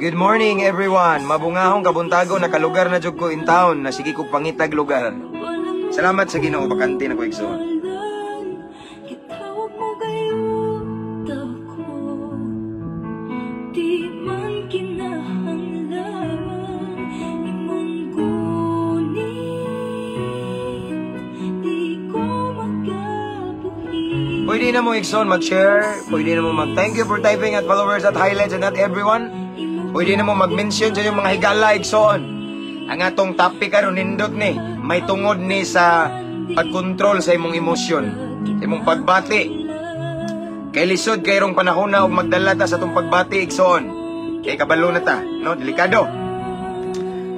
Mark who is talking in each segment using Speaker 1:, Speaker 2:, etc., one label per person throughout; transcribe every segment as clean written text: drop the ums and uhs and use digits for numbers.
Speaker 1: Good morning, everyone. Mabungahong kabuntago, nakalugar na jud ko in town. Na sige ko pangitag lugar. Salamat sa Ginoo, bakante na ko, igsoon.
Speaker 2: Gitawag mo gayud ako. Di man kinahanglan imong gunit. Di ko makabuhi.
Speaker 1: Pwede na mo, igsoon, mag-share. Pwede na mo mag-thank you for typing at followers at highlights and not everyone. Pwede na mo mag-mention sa inyong mga higala, igsoon. Ang atong topic karon nindot ni, may tungod ni sa pagkontrol sa imong emosyon, sa imong pagbati. Kay lisod kay rong panahon na og magdala ta sa atong pagbati, igsoon. Kay kabalo na ta, no? Delikado.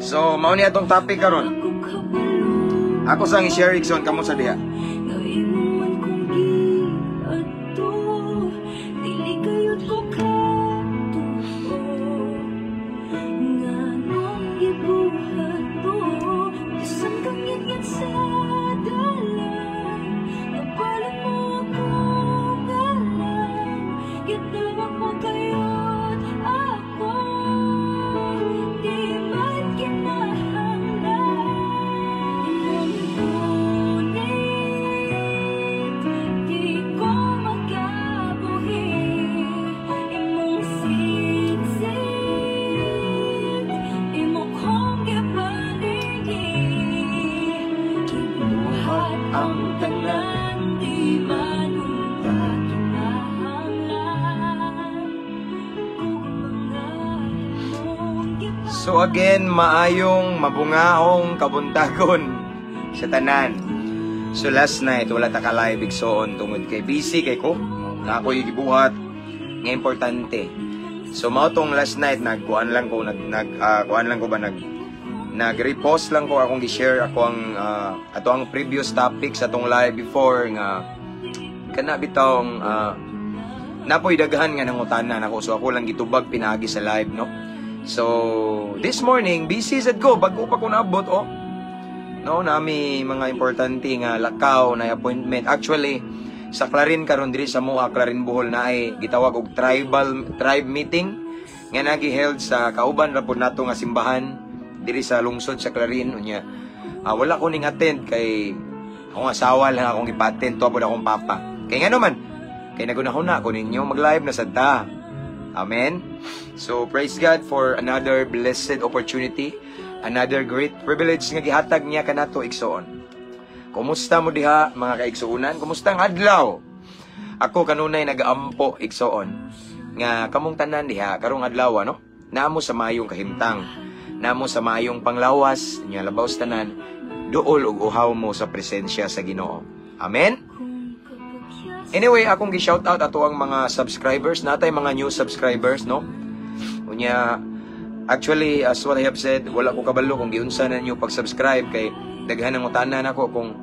Speaker 1: So, mao ni atong topic karon.
Speaker 2: Ako kabalo
Speaker 1: Ako sang i-share, igsoon, kamo sa diha.
Speaker 2: nga imo man kong giadto. Dili gayud ko katuo nganong gibuhat mo. Bisan kang ngitngit sa dalan, nabalin mo ako ngalan. Gitawag mo gayud ako. Di man kinahanglan imong gunit. Di ko makabuhi imong sigsig. Imo kong gipanigi. Gibuhat ang tanan. Di man unta kinahanglan kung mga imong
Speaker 1: So again, maayong mabungahong kabuntagon sa tanan. So last night, wala ta ka live, igsoon, tungod kay busy kay ko. Na ako'y gibuhat nga importante. So mao tong last night, nagkuan lang ko, nag nag kuan lang ko ba, nag nag-repost lang ko akong gi-share ako ang ato ang previous topic sa atong live before nga kana bitawng napoy daghan nga nangutana nako, so ako lang gitubag pinaagi sa live, no? So this morning busy sad ko, bago pa ko naabot, oh, no, nami mga importante nga lakaw na appointment. Actually, sa Clarin karon diri sa Moa, Clarin, Bohol, na ay gitawag og tribal tribe meeting nga nagi-held sa kauban ra pud nato nga simbahan diri sa lungsod sa Clarin. Unya wala ko ning attend kay akong asawa lang akong ipa-attend to pod, akong papa, kay nga naman kay nagunahuna ko ninyo mag-live na sad ta. Amen. So praise God for another blessed opportunity, another great privilege nga gihatag niya kanato, igsoon. Kumusta mo diha, mga kaigsuonan? Kumusta ang adlaw? Ako kanunay nagaampo, igsoon, nga kamong tanan diha karong adlaw, no? Namo sa maayong kahimtang. Namo sa maayong panglawas, nya labaw sa tanan, duol ug uhaw mo sa presensya sa Ginoo. Amen. Anyway, akong gi-shout out ato ang mga subscribers, natay mga new subscribers, no? Unya actually, as what I have said, wala ko kabalo kung giunsa na ninyo pag-subscribe kay daghan ang utana nako kung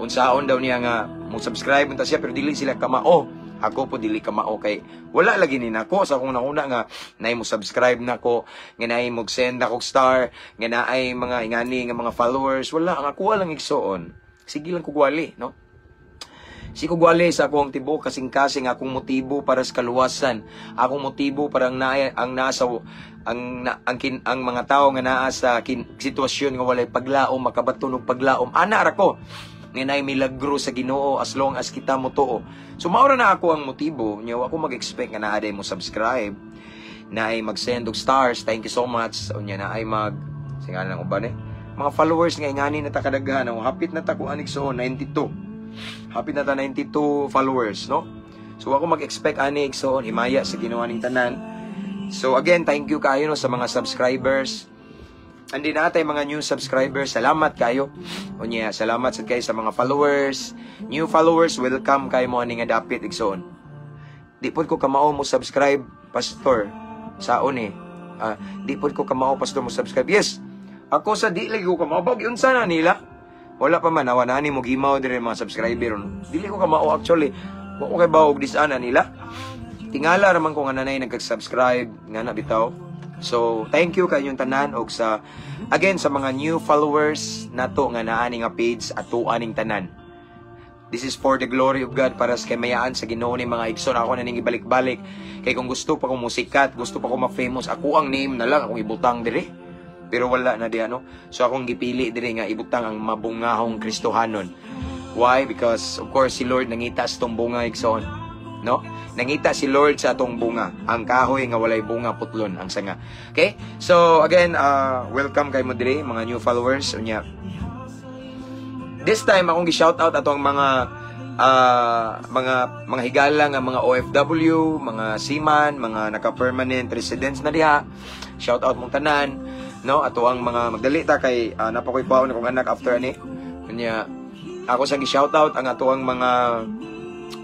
Speaker 1: unsaon daw niya nga mo subscribe unta siya, pero dili sila kamao. Ako po dili kamao kay wala lagi ni nako sa akong nauna nga naay mo subscribe nako, nga naay mo send ako star, nga naay mga ingani nga mga followers. Wala. Ang ako lang, igsoon, sige lang kugwali, no? Si kugwali sa akong tibuok kasing-kasing, akong motibo para sa kaluwasan, akong motibo para ang naa ang nasa ang na, ang, kin, ang mga tao nga naa sa sitwasyon nga walay paglaom makabaton og paglaom. Ana ra ko nga naay milagro sa Ginoo as long as kita motuo. So mao ra na ako ang motibo nya. Wa ko mag-expect nga naa day mo subscribe, naay mag-send og stars, thank you so much. Unya naay mag singalan ng uban eh mga followers nga ingani na ta kadaghan. Ang hapit na ta kuan, igsoon, 92. Hapit na ta 92 followers, no? So ako mag-expect ani, igsoon, himaya sa Ginoo ning tanan. So again, thank you kayo, no, sa mga subscribers. Andi natay mga new subscribers, salamat kayo. Unya, salamat sad kayo sa mga followers. New followers, welcome kayo mo ani nga dapit, igsoon. Di pod ko kamao mo subscribe, pastor. Saon eh. Di pod ko kamao, pastor, mo subscribe. Yes. Ako sa di lagi ko kamao. Bag unsa na nila? Wala pa man awa nani mo gimaw dire mga subscriber, no. Dili ko kamao actually. Wa ko kay bawog disana nila. Tingala raman ko nga nanay nagkag-subscribe nga na bitaw. So, thank you kayong tanan og sa again sa mga new followers nato nga naa ni nga page ato aning tanan. This is for the glory of God, para sa kamayaan sa Ginoo ni, mga igsoon. Ako na ning ibalik-balik. Kay kung gusto pa ko musikat, gusto pa ko ma-famous, ako ang name na lang akong ibutang dire. Pero wala na di ano. So akong gipili dire nga ibutang ang Mabungahong Kristohanon. Why? Because of course si Lord nangita sa tong bunga, igsoon. No? Nangita si Lord sa atong bunga. Ang kahoy nga walay bunga, putlon ang sanga. Okay? So again, welcome kay mo dire, mga new followers. Unya, this time akong gi-shout out atong mga higala nga mga OFW, mga seaman, mga naka-permanent residents na diha. Shout out mong tanan, no? Ato ang mga magdali ta kay napakoy paon akong anak after ani. Unya, ako sang gi-shout out ang ato ang mga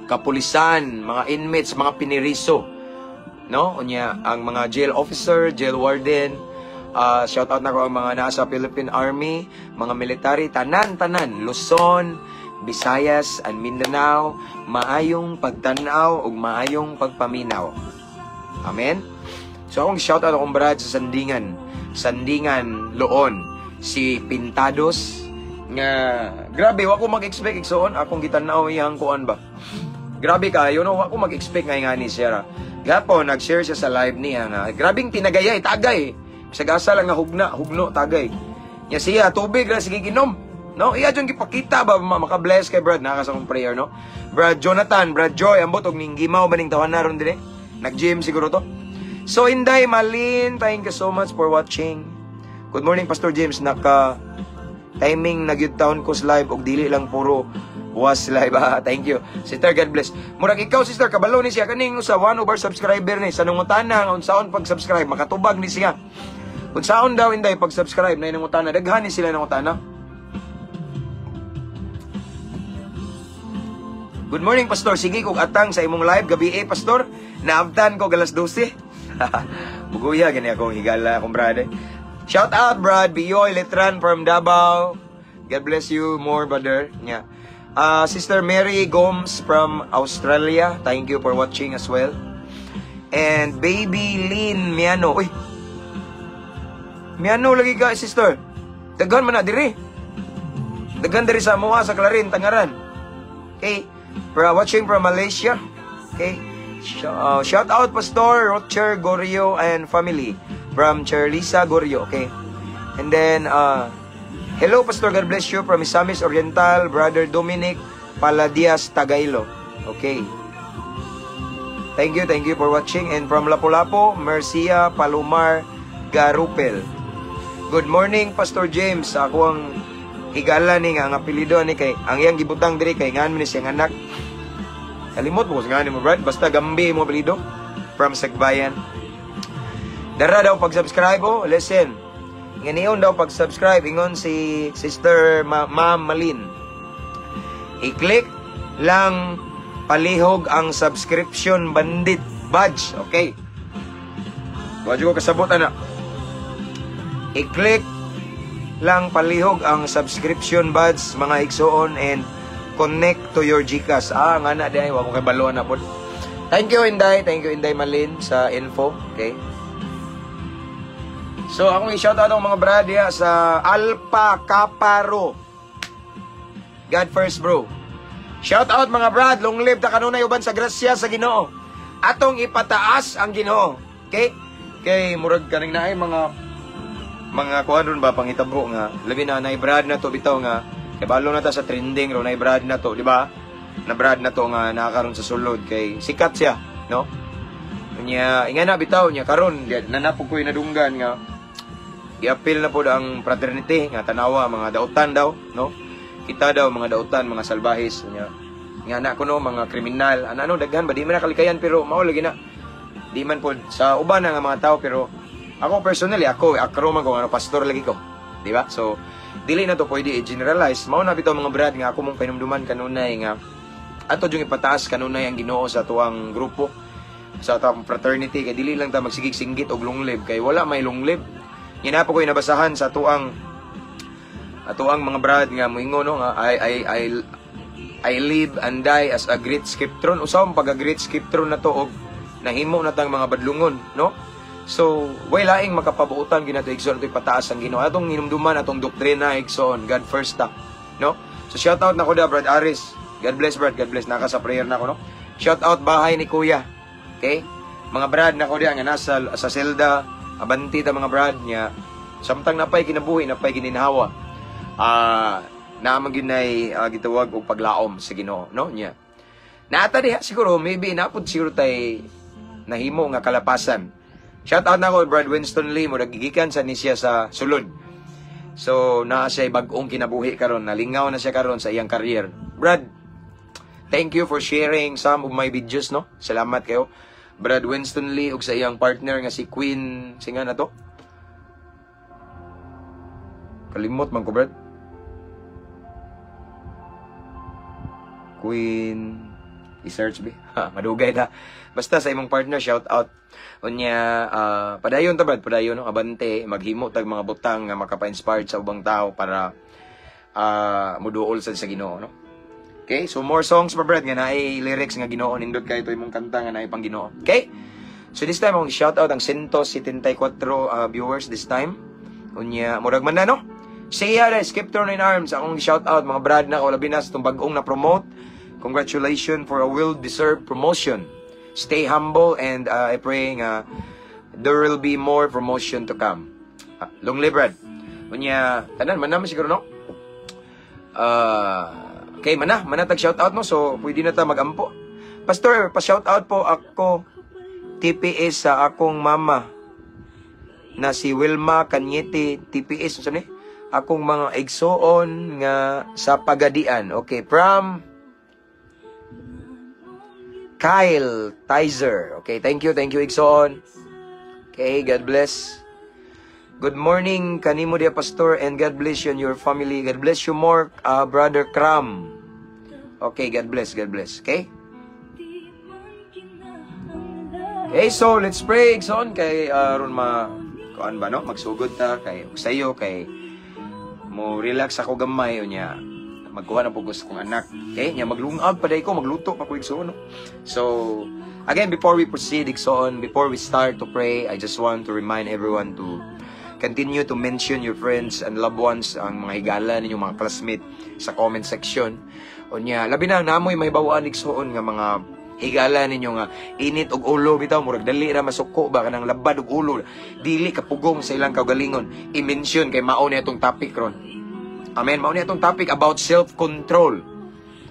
Speaker 1: kapulisan, mga inmates, mga piniriso, no? Unya, ang mga jail officer, jail warden, shout out na ko ang mga nasa Philippine Army, mga military, tanan-tanan, Luzon, Visayas, and Mindanao, maayong pagtanaw ug maayong pagpaminaw. Amen? So akong shout out akong brad sa Sandingan, Sandingan, Loon, si Pintados, nga grabe, wa ko mag-expect, igsoon, akong gitan-aw iyang kuan ba. Grabe kayo, no? Wa ko mag-expect nga ni siya ra. Gapon, nag-share siya sa live niya nga, grabing tinagayay, tagay. Bisag asa lang nga hugna, hugno, tagay. Nya siya, tubig ra sige ginom. No, iya jud gipakita ba maka-bless kay Brad naka sa akong prayer, no. Brad Jonathan, Brad Joy, ambot og ning gimaw ba ning tawan ron dire. Nag-gym siguro to. So Inday Malin, thank you so much for watching. Good morning, Pastor James, naka timing na gyud taon ko sa live og dili lang puro was live. Ah, thank you. Sister, God bless. Murag ikaw, sister, kabalo ni siya kaning sa one over subscriber ni sa nangutana nga unsaon pag-subscribe, makatubag ni siya. Unsaon daw, Inday, pag-subscribe na nangutana, daghan ni sila nangutana. Good morning, Pastor. Sige kog atang sa imong live gabi eh, Pastor. Naabtan ko galas 12. Buguya gani akong higala akong brad. Eh. Shout out, Brad Bioy Letran from Davao. God bless you more, brother. Yeah. Sister Mary Gomes from Australia. Thank you for watching as well. And Baby Lynn Miano. Uy. Miano lagi ka, sister. Daghan man na diri. Daghan diri sa amoa sa Clarin, Tangaran. Okay. For watching from Malaysia. Okay. Shout out Pastor Roger Gorio and family from Charlisa Gorio. Okay. And then hello, Pastor, God bless you from Misamis Oriental, Brother Dominic Paladias Tagailo. Okay. Thank you for watching. And from Lapu-Lapu, Mercia Palomar Garupel. Good morning, Pastor James. Ako ang higala ni nga ang apelyido ni kay ang iyang gibutang diri kay ngan ni siyang anak. Kalimot mo sa mo, Brad. Basta Gambi mo apelyido. From Sagbayan. Dara daw pag-subscribe, oh. Listen. Ngayon daw pag-subscribe, ingon si Sister Ma'am Malin. I-click lang palihog ang subscription bandit badge. Okay. Wadyo ko kasabot, ana. I-click lang palihog ang subscription badge, mga igsoon, and connect to your GCash. Ah, nga na di ay wa ko kay baluan na pod. Thank you, Inday. Thank you, Inday Malin, sa info. Okay. So akong i-shout out ang mga brad diha sa Alpa Kaparo. God first, bro. Shout out, mga brad, long live ta kanunay uban sa grasya sa Ginoo. Atong ipataas ang Ginoo. Okay? Kay murag kaning naay mga kuan ron ba, pangitabo nga labi na nay brad na to bitaw nga kay balo na ta sa trending ro, nay brad na to, di ba? Na brad na to nga nakakaron sa sulod kay sikat siya, no? Nya inga na bitaw nya karon nanapog ko'y nadunggan nga giapil na pod ang fraternity nga tanawa mga dautan daw, no? Kita daw mga dautan, mga salbahis nya. Nga na kuno mga kriminal, ano ano daghan ba di man nakalikayan, pero mao lagi na. Di man pod sa uban na nga mga tao, pero ako personally, ako akro man ko ano, pastor lagi ko. Di ba? So dili na to pwede i-generalize. Mao na bitaw, mga brad, nga ako mong pahinumduman kanunay nga ato yung ipataas kanunay ang Ginoo sa tuang grupo, sa atong fraternity, kay dili lang ta magsigig singgit og long live kay wala may long live. Yan po ko nabasahan sa atuang mga brad nga moingon, no, nga I live and die as a great scriptron. Usaw ang pagka great scriptron na to og nahimo na tang mga badlungon, no? So, way laing makapabuotan ginato, igsoon, ato ipataas ang Ginoo. Atong hinumduman atong doktrina, igsoon, God first ta, no? So shout out na ko da Brad Aris. God bless, Brad. God bless. Naka sa prayer na ako, no? Shout out bahay ni Kuya. Okay? Mga brad na ko diya nga nasa sa selda, abanti ta, mga brad niya. Samtang napay kinabuhi, napay gininhawa. Naa man gyud nay gitawag og paglaom sa Ginoo, no? Nya. Naata diha siguro, maybe napud siguro tay nahimo nga kalapasan. Shout out na ko Brad Winston Lee mo, gigikan sa ni siya sa sulod. So naa siya bag-ong kinabuhi karon, nalingaw na siya karon sa iyang career. Brad, thank you for sharing some of my videos, no? Salamat kayo. Brad Winston Lee ug sa iyang partner nga si Queen, singa na to? Kalimot man ko, Brad. Queen, i-search be. Ha, madugay ta. Basta sa imong partner, shout out. Unya, padayon ta, Brad, padayon, no? Abante, maghimo tag mga butang nga makapa-inspired sa ubang tao para muduol sad sa Ginoo, no? Okay? So more songs pa, Brad, nga naay lyrics nga Ginoo, nindot kayo to imong kanta nga naay pang Ginoo. Okay? So this time akong shout out ang 174 viewers this time. Unya, murag man na, no? Siya na, Skip Turn in Arms. Akong shout out mga brad na ko, labi na sa itong bagong na promote. Congratulations for a well-deserved promotion. Stay humble and I pray nga there will be more promotion to come. Long live, Brad. Unya, tanan man naman siguro, no? Okay, mana tag shout out, no? So, pwede na ta magampo. Pastor, pa-shout out po ako TPS sa akong mama na si Wilma Cañete TPS, unsa ni? Akong mga igsoon nga sa Pagadian. Okay, from Kyle Tizer. Okay, thank you, igsoon. Okay, God bless. Good morning kanimo dia, Pastor, and God bless you and your family. God bless you more, Brother Cram. Okay, God bless, God bless. Okay? Okay, so let's pray, igsoon, kay aron ma kuan ba, no? Magsugod ta kay sayo kay mo relax ako gamay, unya magkuha na po gusto kong anak. Okay? Nya maglungag pa ko, magluto pa ko, igsoon, no? So, again, before we proceed, igsoon, before we start to pray, I just want to remind everyone to continue to mention your friends and loved ones, ang mga higala ninyo, mga classmate sa comment section. Unya, labi na namoy may bawaan, igsoon, nga mga higala ninyo nga init og ulo bitaw, murag dali ra masuko ba, kanang labad og ulo, dili kapugong sa ilang kaugalingon. I-mention kay mao ni atong topic ron. Amen. Mao ni atong topic about self-control,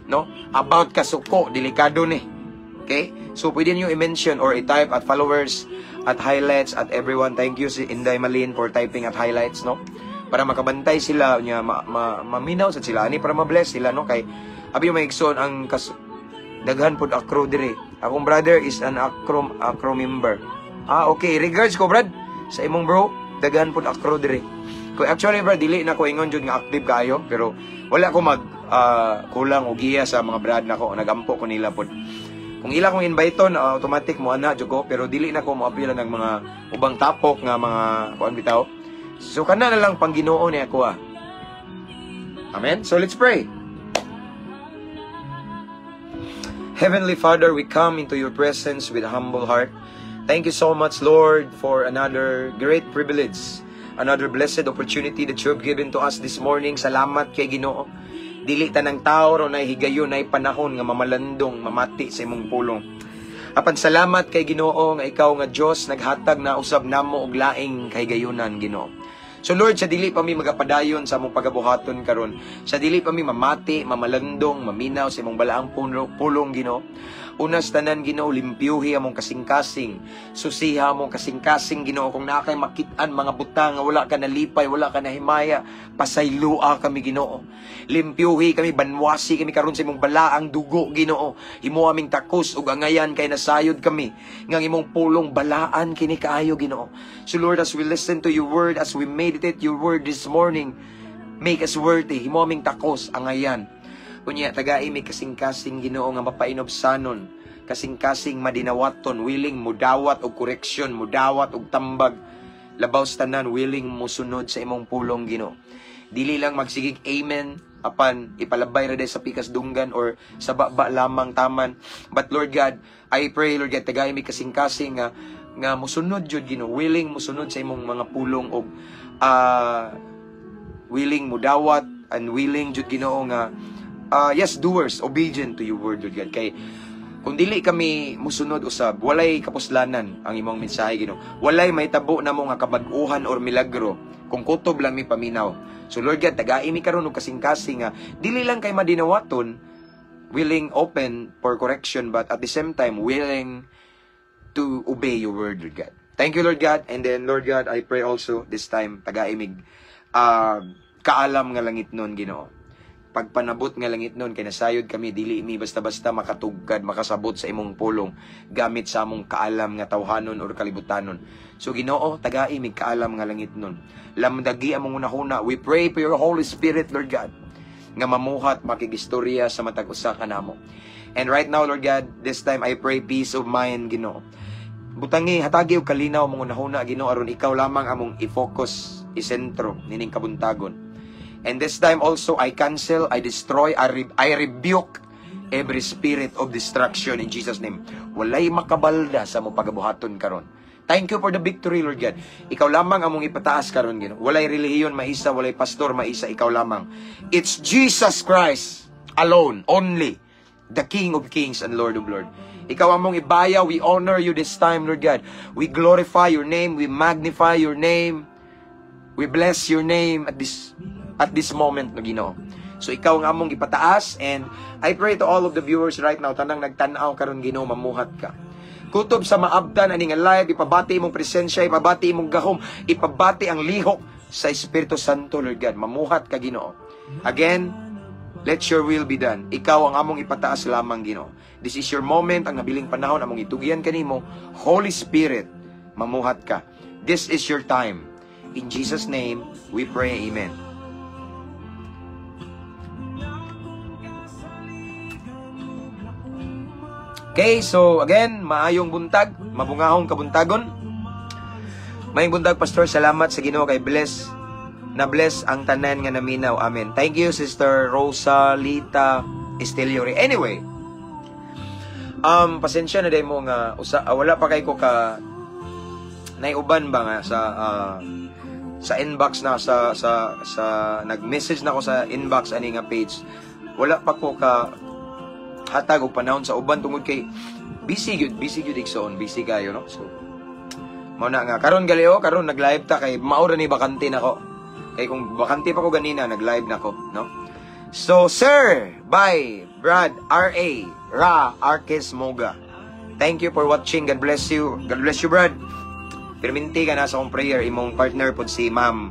Speaker 1: no? About kasuko, delikado ni. Okay? So pwede niyo i-mention or i-type at followers, at highlights, at everyone. Thank you si Inday Malin for typing at highlights, no? Para makabantay sila nya maminaw sad sila ani para ma-bless sila, no? Kay abi yung maigsoon ang kas daghan pod akro dire. Akong brother is an akro member. Ah, okay. Regards ko, Brad, sa imong bro, daghan pod akro dire. Ko actually, brad, dili na ko ingon jud nga active kayo, pero wala ko mag kulang og giya sa mga brad nako, nagampo ko nila pod. Kung ila kong invite-on, automatic mo ana jud ko, pero dili na ko moapila ng mga ubang tapok nga mga kuan bitaw. So kana na lang pang Ginoo ni ako, ah. Amen. So let's pray. Heavenly Father, we come into your presence with a humble heart. Thank you so much, Lord, for another great privilege, another blessed opportunity that you have given to us this morning. Salamat kay Ginoo. Dili tanang tao ro nay higayon nay panahon nga mamalandong mamati sa imong pulong. Apan salamat kay Ginoo nga ikaw nga Dios naghatag na usab namo og laing kahigayunan, Ginoo. So Lord, sa dili pa mi magapadayon sa among pagabuhaton karon, sa dili pa mi mamati, mamalandong, maminaw sa imong balaang pulong, Ginoo. Unas tanan, Ginoo, limpyuhi among kasing-kasing, susiha among kasing-kasing, Ginoo. Kung naa kay makit-an mga butang nga wala ka nalipay, wala ka nahimaya, pasaylua kami, Ginoo. Limpyuhi kami, banwasi kami karon sa imong balaang dugo, Ginoo. Himo aming takos ug angayan kay nasayod kami nga ang imong pulong balaan kini kaayo, Ginoo. So Lord, as we listen to your word, as we meditate your word this morning, make us worthy. Himo aming takos angayan. Unya, tagai mi kasing-kasing, Ginoo, nga mapainobsanon, kasing-kasing madinawaton, willing mudawat og koreksyon, mudawat og tambag, labaw sa tanan, willing musunod sa imong pulong, Ginoo. Dili lang magsigig amen apan ipalabay ra sa pikas dunggan or sa baba lamang taman. But Lord God, I pray, Lord God, tagay mi kasing-kasing nga musunod jud, Ginoo, willing musunod sa imong mga pulong og willing mudawat and willing jud, Ginoo, nga yes, doers, obedient to your word, Lord God. Kay kung dili kami musunod usab, walay kapuslanan ang imong mensahe, Ginoo. Walay mahitabo namo nga kabag-uhan or milagro kung kutob lang mi paminaw. So Lord God, tagai mi karon og kasing-kasing nga dili lang kay madinawaton, willing, open for correction, but at the same time willing to obey your word, Lord God. Thank you, Lord God. And then, Lord God, I pray also this time, tagai mig kaalam nga langit nun, Ginoo. Pagpanabot nga langit nun, kay nasayod kami, dili mi basta-basta makatugkad, makasabot sa imong pulong, gamit sa among kaalam nga tawhanon or kalibutanon. So, Ginoo, tagai mig kaalam nga langit nun. Lamdagi among hunahuna. We pray for your Holy Spirit, Lord God, nga mamuhat, makigistorya sa matag usa ka namo. And right now, Lord God, this time I pray peace of mind, Ginoo. Butangi, hatagi og kalinaw among hunahuna, Ginoo, aron ikaw lamang among i-focus, isentro nining kabuntagon. And this time also, I cancel, I destroy, I rebuke every spirit of destruction in Jesus' name. Walay makabalda sa among pagabuhaton karon. Thank you for the victory, Lord God. Ikaw lamang among ipataas karon, Ginoo. Walay relihiyon maisa, walay pastor maisa, ikaw lamang. It's Jesus Christ alone, only, the King of Kings and Lord of Lords. Ikaw among ibaya, we honor you this time, Lord God. We glorify your name, we magnify your name. We bless your name at this moment, no, Ginoo. So ikaw ang among ipataas, and I pray to all of the viewers right now, tanang nagtan-aw karon, Ginoo, mamuhat ka. Kutob sa maabtan ani nga live, ipabati imong presensya, ipabati imong gahom, ipabati ang lihok sa Espiritu Santo, Lord God. Mamuhat ka, Ginoo. Again, let your will be done. Ikaw ang among ipataas lamang, Ginoo. This is your moment, ang nabiling panahon among itugyan kanimo. Holy Spirit, mamuhat ka. This is your time. In Jesus' name, we pray. Amen. Okay, so again, maayong buntag, mabungahong kabuntagon. Maayong buntag, Pastor. Salamat sa Ginoo kay bless na bless ang tanan nga naminaw. Amen. Thank you, Sister Rosalita Esteliore. Anyway, pasensya na day mo nga usa, wala pa kay ko ka naiuban ba nga sa inbox na sa nag-message na ko sa inbox ani nga page. Wala pa ko ka hatag og panahon sa uban tungod kay busy gyud igsoon, busy kayo, no? So mao na nga karon galio, karon nag-live ta kay mao ra ni bakante nako. Kay kung bakante pa ko ganina, nag-live na ko, no? So sir, bye Brad RA Ra Arques Moga. Thank you for watching. God bless you. God bless you, Brad. Perminti ka na sa akong prayer, imong partner pod si Ma'am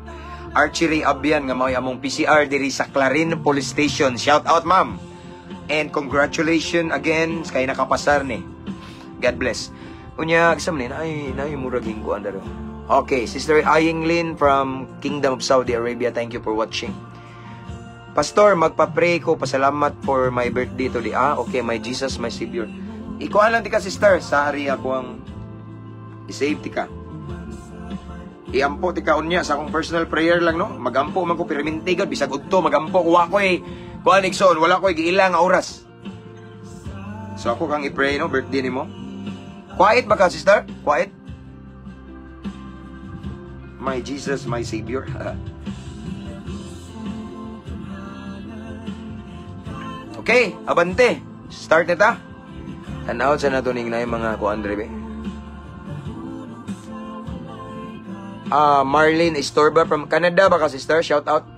Speaker 1: Archery Abian nga mao'y among PCR diri sa Clarin Police Station. Shout out, ma'am. And congratulations again kay nakapasar ni. God bless. Unya, sa man ay nay murag hingkuan daro. Okay, Sister Aying Lin from Kingdom of Saudi Arabia, thank you for watching. Pastor, magpa-pray ko, pasalamat for my birthday today. Ah, okay, my Jesus, my Savior. Ikuan lang ti ka, sister, sa ari ako ang i-save ti ka. Iampo ti ka unya sa akong personal prayer lang, no. Magampo man ko pirminti gud bisag udto magampo ko, wa ko eh. Kuan, igsoon, wala ko giila nga oras. So ako kang i-pray, no, birthday nimo. Quiet ba ka, sister? Quiet? My Jesus, my Savior. Okay, abante. Start na ta. Tanaw sa nato ning na mga kuan dre. Ah, Marlene Estorba from Canada ba ka, sister? Shout out.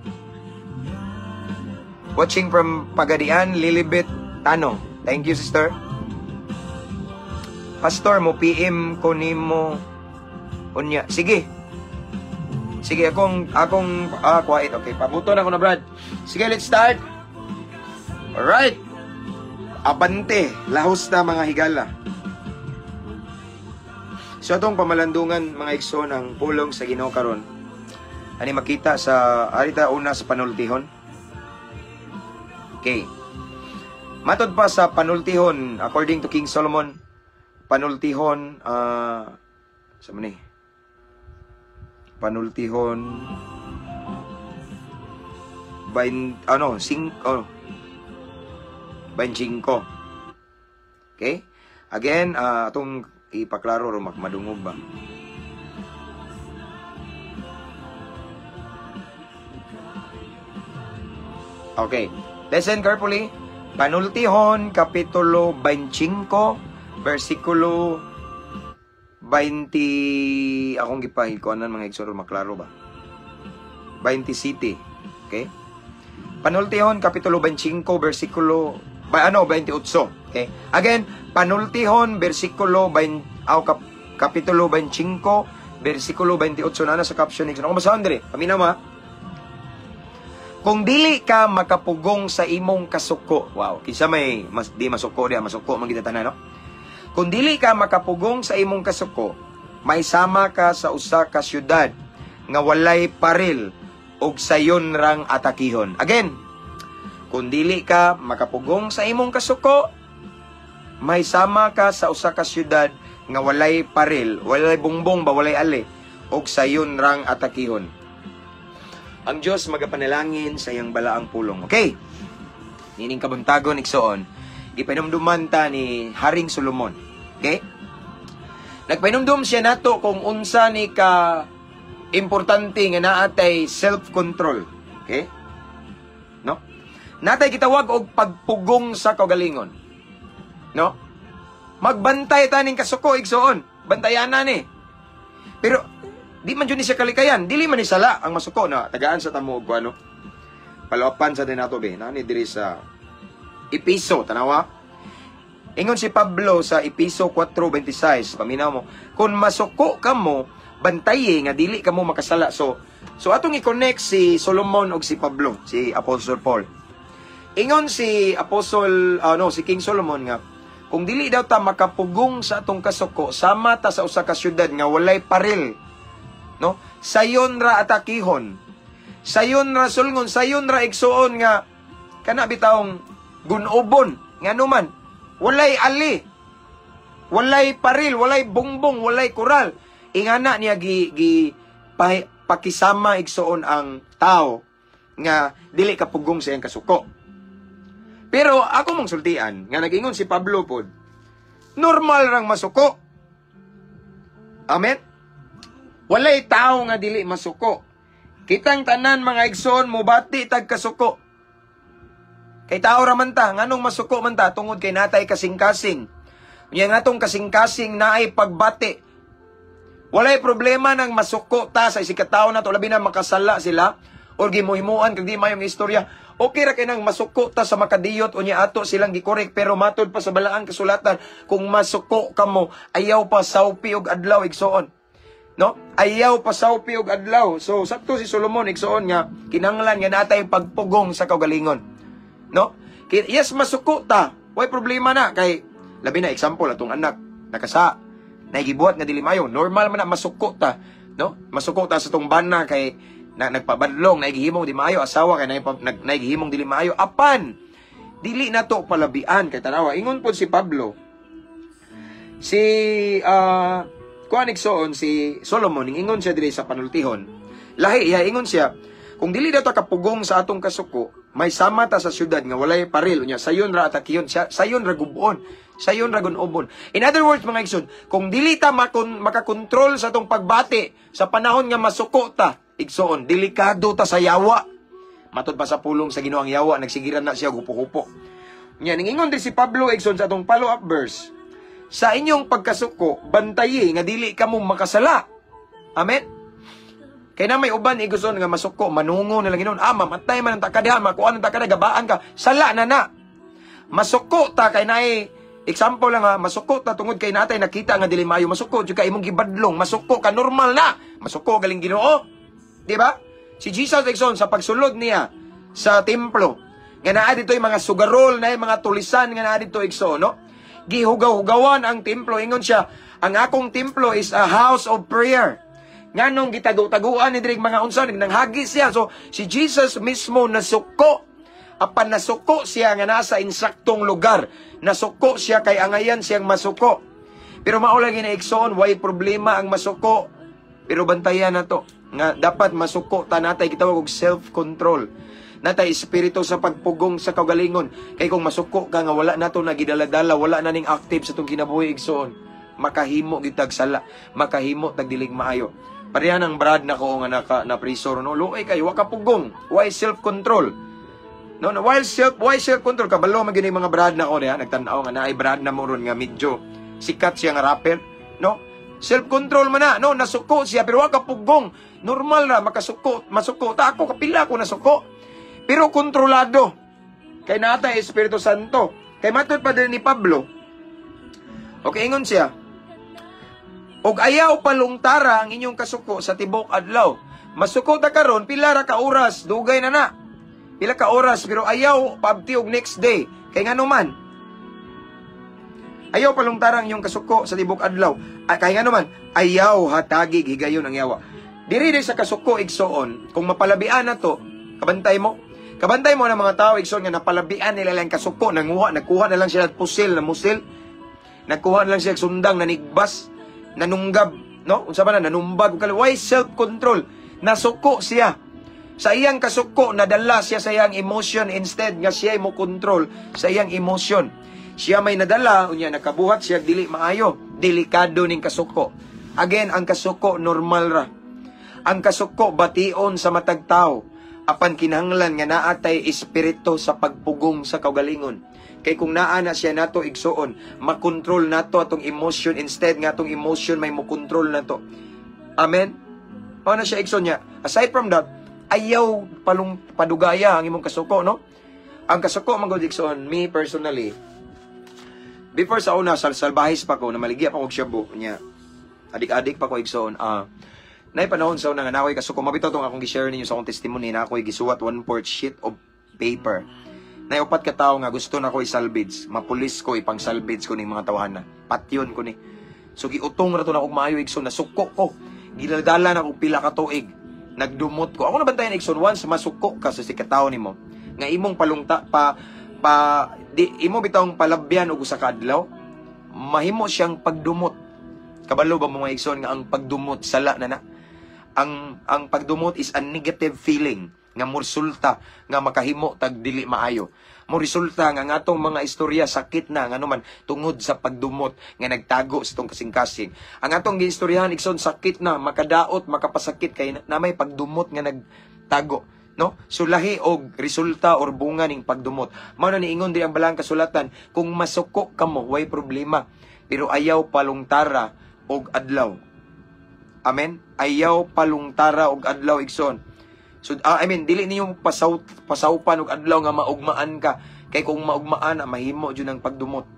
Speaker 1: Watching from Pagadian, Lilibet Tano. Thank you, sister. Pastor, mo PM ko nimo unya. Sige. Sige, akong quiet. Okay, pabuto na ko na, Brad. Sige, let's start. Alright. Abante, lahos na mga higala. So atong pamalandungan, mga igsoon, ang pulong sa Ginoo karon. Ani makita sa arita una sa Panultihon. Okay. Matod pa sa Panultihon, according to King Solomon, Panultihon, sa man ni? Panultihon 20, ano, 5, oh, 25. Okay? Again, atong ipaklaro ro madungog ba. Okay. Listen carefully. Panultihon, Kapitulo 25, versikulo 20. Akong gipahilkoanan, mga igsoon, maklaro ba? 27. Okay? Panultihon, Kapitulo 25, versikulo ba, ano, 28. Okay? Again, Panultihon, versikulo 20, aw, Kapitulo 25, versikulo 28 na sa caption, igsoon. Ako basahon diri. Paminaw ma. Kung dili ka makapugong sa imong kasuko. Wow, kinsa may mas di masuko diha? Masuko man gid tanan, no? Kung dili ka makapugong sa imong kasuko, may sama ka sa usa ka syudad nga walay paril ug sayon rang atakihon. Again, kung dili ka makapugong sa imong kasuko, may sama ka sa usa ka syudad nga walay paril, walay bongbong ba, walay ali, ug sayon rang atakihon. Ang Diyos magapanalangin sa iyang balaang pulong. Okay. Nining kabuntagon, igsoon, gipanumduman ta ni Haring Solomon. Okay? Nagpanumdum siya nato kung unsa ni ka importante nga naa tay self-control. Okay? No? Natay gitawag og pagpugong sa kaugalingon. No? Magbantay ta ning kasuko, igsoon. Bantayan na ni. Pero di man jud ni siya kalikayan, dili man ni sala ang masuko na tagaan sa tamo og ano. Palapan sa din nato be, nani diri sa Episo, tanawa. Ingon si Pablo sa Episo 4:26, paminaw mo, kung masuko kamo, bantaye nga dili kamo makasala. So atong i-connect si Solomon og si Pablo, si Apostle Paul. Ingon si Apostle, ano, si King Solomon nga kung dili daw ta makapugong sa atong kasuko, sama ta sa usa ka syudad nga walay paril, no? Sayon ra atakihon. Sayon ra sulngon, sayon ra, igsuon, nga kana bitawng gunobon, ngano man walay ali. Walay paril, walay bongbong, walay koral. Ingana niya gi, gi pa, pakisama, igsuon, ang tao nga dili kapugong sa iyang kasuko. Pero ako mong sultian nga nag-ingon si Pablo pod, normal rang masuko. Amen? Walay tao nga dili masuko. Kitang tanan, mga igsoon, mubati tag kasuko. Kay tao ra man ta, nganong masuko man ta? Tungod kay natay kasing-kasing. Unya nga atong kasing-kasing naay pagbati. Walay problema nang masuko ta sa isig ka tawo nato, labi na makasala sila or gimuhimuan kag di mayong istorya. Okay ra kay nang masuko ta sa makadiyot, unya ato silang gikorek, pero matod pa sa balaang kasulatan, kung masuko kamo, ayaw pa saupi og adlaw, igsoon. No? Ayaw pa saupi og adlaw. So sakto si Solomon, igsoon, nga kinahanglan nga natay pagpugong sa kaugalingon. No? Yes, masuko ta. Way problema na kay labi na, example, atong anak nakasa, naigibuhat nga dili mayo, normal man na masuko ta, no? Masuko ta sa tong bana kay na, nagpabadlong, naigihimong di maayo, asawa kay naigihimong dili maayo, apan dili na to palabian kay tanawa, ingon pod si Pablo, si kuan, igsoon, si Solomon, ingon siya diri sa Panultihon, lahi iya, ingon siya, kung dili daw ta kapugong sa atong kasuko, may sama ta sa syudad nga walay paril, unya sayon ra atakiyon, sayon ra gubon, sayon ra gunobon. In other words, mga igsoon, kung dili ta makakontrol sa atong pagbati sa panahon nga masuko ta, igsoon, delikado ta sa yawa. Matod pa sa pulong sa Ginoo, ang yawa nagsigiran na siya hupo-hupo. Nya ningingon din si Pablo, igsoon, sa atong follow-up verse, sa inyong pagkasuko, bantayi nga dili kamo makasala. Amen? Kay na may uban, igsoon, nga masuko, manungo na lang ginon. Ah, mamatay man ang takadiha, makuha ng takadiha, gabaan ka. Sala na na. Masuko ta kay naay example lang ha, masuko ta tungod kay natay nakita nga dili maayo, masuko jud ka, imong gibadlong, masuko ka, normal na. Masuko galing Ginoo. Di ba? Si Jesus, igsoon, sa pagsulod niya sa templo, nga naa dito yung mga sugarol, na yung mga tulisan nga naa dito, igsoon, no? Gihugaw-hugawan ang templo. Ingon siya, "Ang akong templo is a house of prayer." Nganong gitago-taguan ni diri mga unsa, nanghagi siya. So si Jesus mismo nasuko. Apan nasuko siya nga nasa insaktong lugar. Nasuko siya kay angayan siyang masuko. Pero mao lagi na, igsoon, way problema ang masuko. Pero bantayan na to nga dapat masuko ta, natay gitawag og self-control. Natay espiritu sa pagpugong sa kaugalingon. Kay kung masuko ka nga wala nato na gidala-dala, wala na ning active sa tong kinabuhi, igsoon, makahimo gitag sala, makahimo tag dilig maayo. Pareha ng brad na ko nga naka na prisor, no. Luoy kayo, wa ka pugong, way self-control. No? No, no, why self control? Kabalo man gyud mga brad na ko diha, nagtan-aw nga naay brad na mo ron nga medyo sikat siya nga rapper, no? Self control man na, no, nasuko siya pero wa ka pugong. Normal ra makasuko, masuko ta. Ako kapila ko nasuko. Pero kontrolado. Kay naa tay Espiritu Santo. Kay matud pa din ni Pablo. Okay, ingon siya. Og ayaw palungtara ang inyong kasuko sa tibok adlaw. Masuko ta karon, pila ra ka oras, dugay na na. Pila ka oras, pero ayaw paabti og next day. Kay ngano man? Ayaw palungtara ang inyong kasuko sa tibok adlaw. Ah, kay ngano man, ayaw hatagig higayon ang yawa. Diri sa kasuko, igsoon, kung mapalabian na to, kabantay mo. Kabantay mo ng mga tao, igsoon, nga napalabian nila lang kasuko, nanguha, nagkuha na lang sila pusil na musil. Nagkuha na lang sila sundang, nanigbas, nanunggab, no? Unsa ba na nanumbag? Why self-control? Nasuko siya. Sa iyang kasuko, nadala siya sa iyang emotion instead nga siya mo control sa iyang emotion. Siya may nadala, unya nakabuhat siya dili maayo. Delikado ning kasuko. Again, ang kasuko normal ra. Ang kasuko bation sa matag tao. Apan kinahanglan nga naa tay espiritu sa pagpugong sa kaugalingon. Kay kung naa na siya nato, igsuon, makontrol nato atong emotion instead nga atong emotion may mo kontrol nato. Amen? Mao na siya, igsoon niya. Aside from that, ayaw palung padugaya ang imong kasuko, no? Ang kasuko man gud, igsoon, me personally, before sa una, salbahis pa ko, namaligya pa ko og shabu niya. Adik-adik pa ko, igsoon. Ah, nay panahon sa una nga naa ko'y kasuko, mabitaw tong akong gi-share ninyo sa akong testimony na ako'y gisuwat one-fourth sheet of paper. Nay upat ka tawo nga gusto na ko i-salvage. Mapulis ko, ipang salvage ko ning mga tawhana. Patyon ko ni. So giutong ra to na og maayo, igsoon, nasuko ko. Giladala na og pila ka tuig. Nagdumot ko. Ako nabantayan, igsoon, once masuko ka sa sikatawo nimo nga imong palungta pa pa di imo bitawng palabyan og usa ka adlaw, mahimo siyang pagdumot. Kabalo ba mo, mga igsoon, nga ang pagdumot sala na na? Ang pagdumot is a negative feeling nga moresulta nga makahimo tag dili maayo. Mo resulta nga ang atong mga istorya sakit na, ngano man? Tungod sa pagdumot nga nagtago sa tong kasing-kasing. Ang atong giistoryahan, igsoon, sakit na, makadaot, makapasakit kay na may pagdumot nga nagtago. No? So lahi og resulta or bunga ning pagdumot. Mao na niingon diri ang balang kasulatan, kung masuko kamo, way problema. Pero ayaw palungtara og adlaw. Amen? Ayaw palungtara og adlaw, igsoon. So, I mean, dili niyo pasawpan og adlaw nga maugmaan ka. Kay kung maugmaan, mahimo jud ang pagdumot.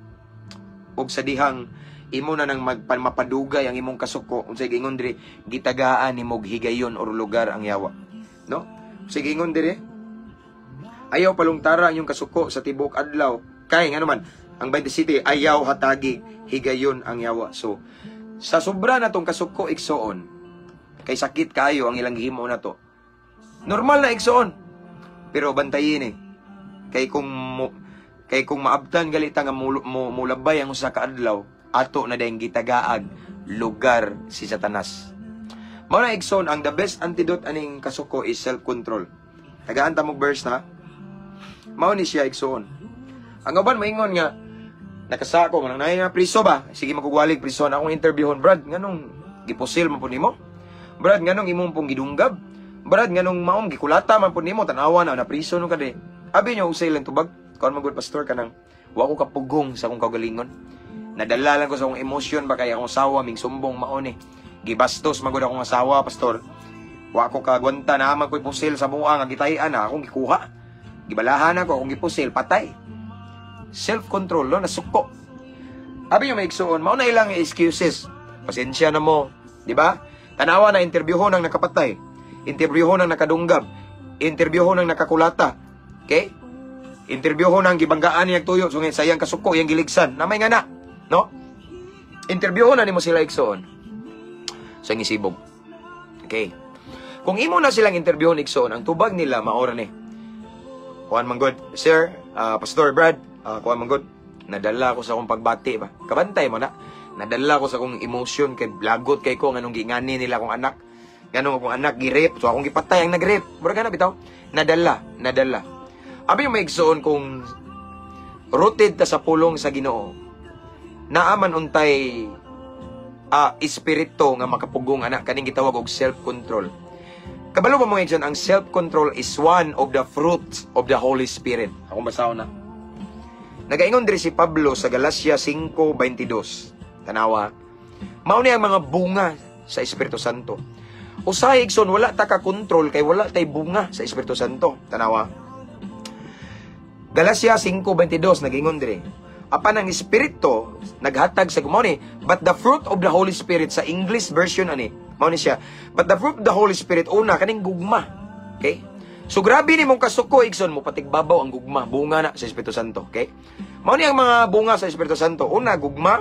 Speaker 1: Og sa dihang imo na nang mapadugay ang imong kasuko, unsay giingon diri, gitagaan nimo og higayon or lugar ang yawa. No? Sige, ingon diri. Ayaw palungtara ang iyong kasuko sa tibok adlaw. Kay ngano man, ang 27, ayaw hatagi higayon ang yawa. So, sa sobra na tong kasuko, igsoon, kay sakit kayo ang ilang gihimo na to. Normal na, igsoon. Pero bantayin eh. Kay kung maabtan galita nga mulabay ang usa ka adlaw, ato na dayong gitagaag lugar si Satanas. Mao na, igsoon, ang the best antidote aning kasuko is self-control. Tagaan ta mo verse na. Mao ni siya, igsoon. Ang uban maingon nga nakasako man na nga priso ba? Sige magugwalig priso na akong interviewon, "Brad, nganong gipusil man pud nimo? Brad, nganong imong pong gidunggab? Brad, nganong maong gikulata man pud nimo? Tanawa na na priso no kade." Abi nyo usay lang tubag. Kaon man gud, pastor, kanang wa ko kapugong sa akong kaugalingon. Nadala lang ko sa akong emosyon ba kay akong asawa ming sumbong mao ni. Gibastos man gud akong asawa, pastor. Wa ko kagwanta na man ko'y pusil sa buang nga gitayan na akong gikuha. Gibalahan ako akong gipusil, patay. Self-control, no? Nasuko. Abi nyo, mga igsoon, mao na ilang excuses. Pasensya na mo, di ba? Tanawa na interviewon ang nakapatay. Interviewon ang nakadunggab. Interviewon ang nakakulata. Okay? Interviewon ang gibanggaan niyang tuyo. So, ngayon, sayang kasuko, yang giligsan. Namay nga na. No? Interviewon na nimo sila, igsoon. Sa isibog. Okay. Kung imo na silang interviewon, igsoon, ang tubag nila, maora ni. Kuan man gud, sir, Pastor Brad, kuan man gud, nadala ko sa akong pagbati ba. Kabantay mo na. Nadala ko sa akong emotion kay lagot kay ko nganong gingani nila akong anak. Nganong akong anak gi-rape, so akong gipatay ang nag-rape. Mura na bitaw. Nadala, nadala. Abi yung maigsoon, kung rooted ta sa pulong sa Ginoo, naaman untay espiritu nga makapugong anak kaning gitawag og self-control. Kabalo ba, mga igsoon, ang self-control is one of the fruits of the Holy Spirit? Akong basahon na. Nagaingon diri si Pablo sa Galacia 5:22. Tanawa. Mao ni ang mga bunga sa Espiritu Santo. Usahay, igsoon, wala ta ka control kay wala tay bunga sa Espiritu Santo. Tanawa. Galacia 5:22, nagingon diri. Apan ang Espiritu naghatag sa mao ni, but the fruit of the Holy Spirit, sa English version ani. Mao ni siya. But the fruit of the Holy Spirit, una kaning gugma. Okay? So grabe ni mong kasuko, igsoon, mo patigbabaw ang gugma, bunga na sa Espiritu Santo, okay? Mao ni ang mga bunga sa Espiritu Santo. Una, gugma,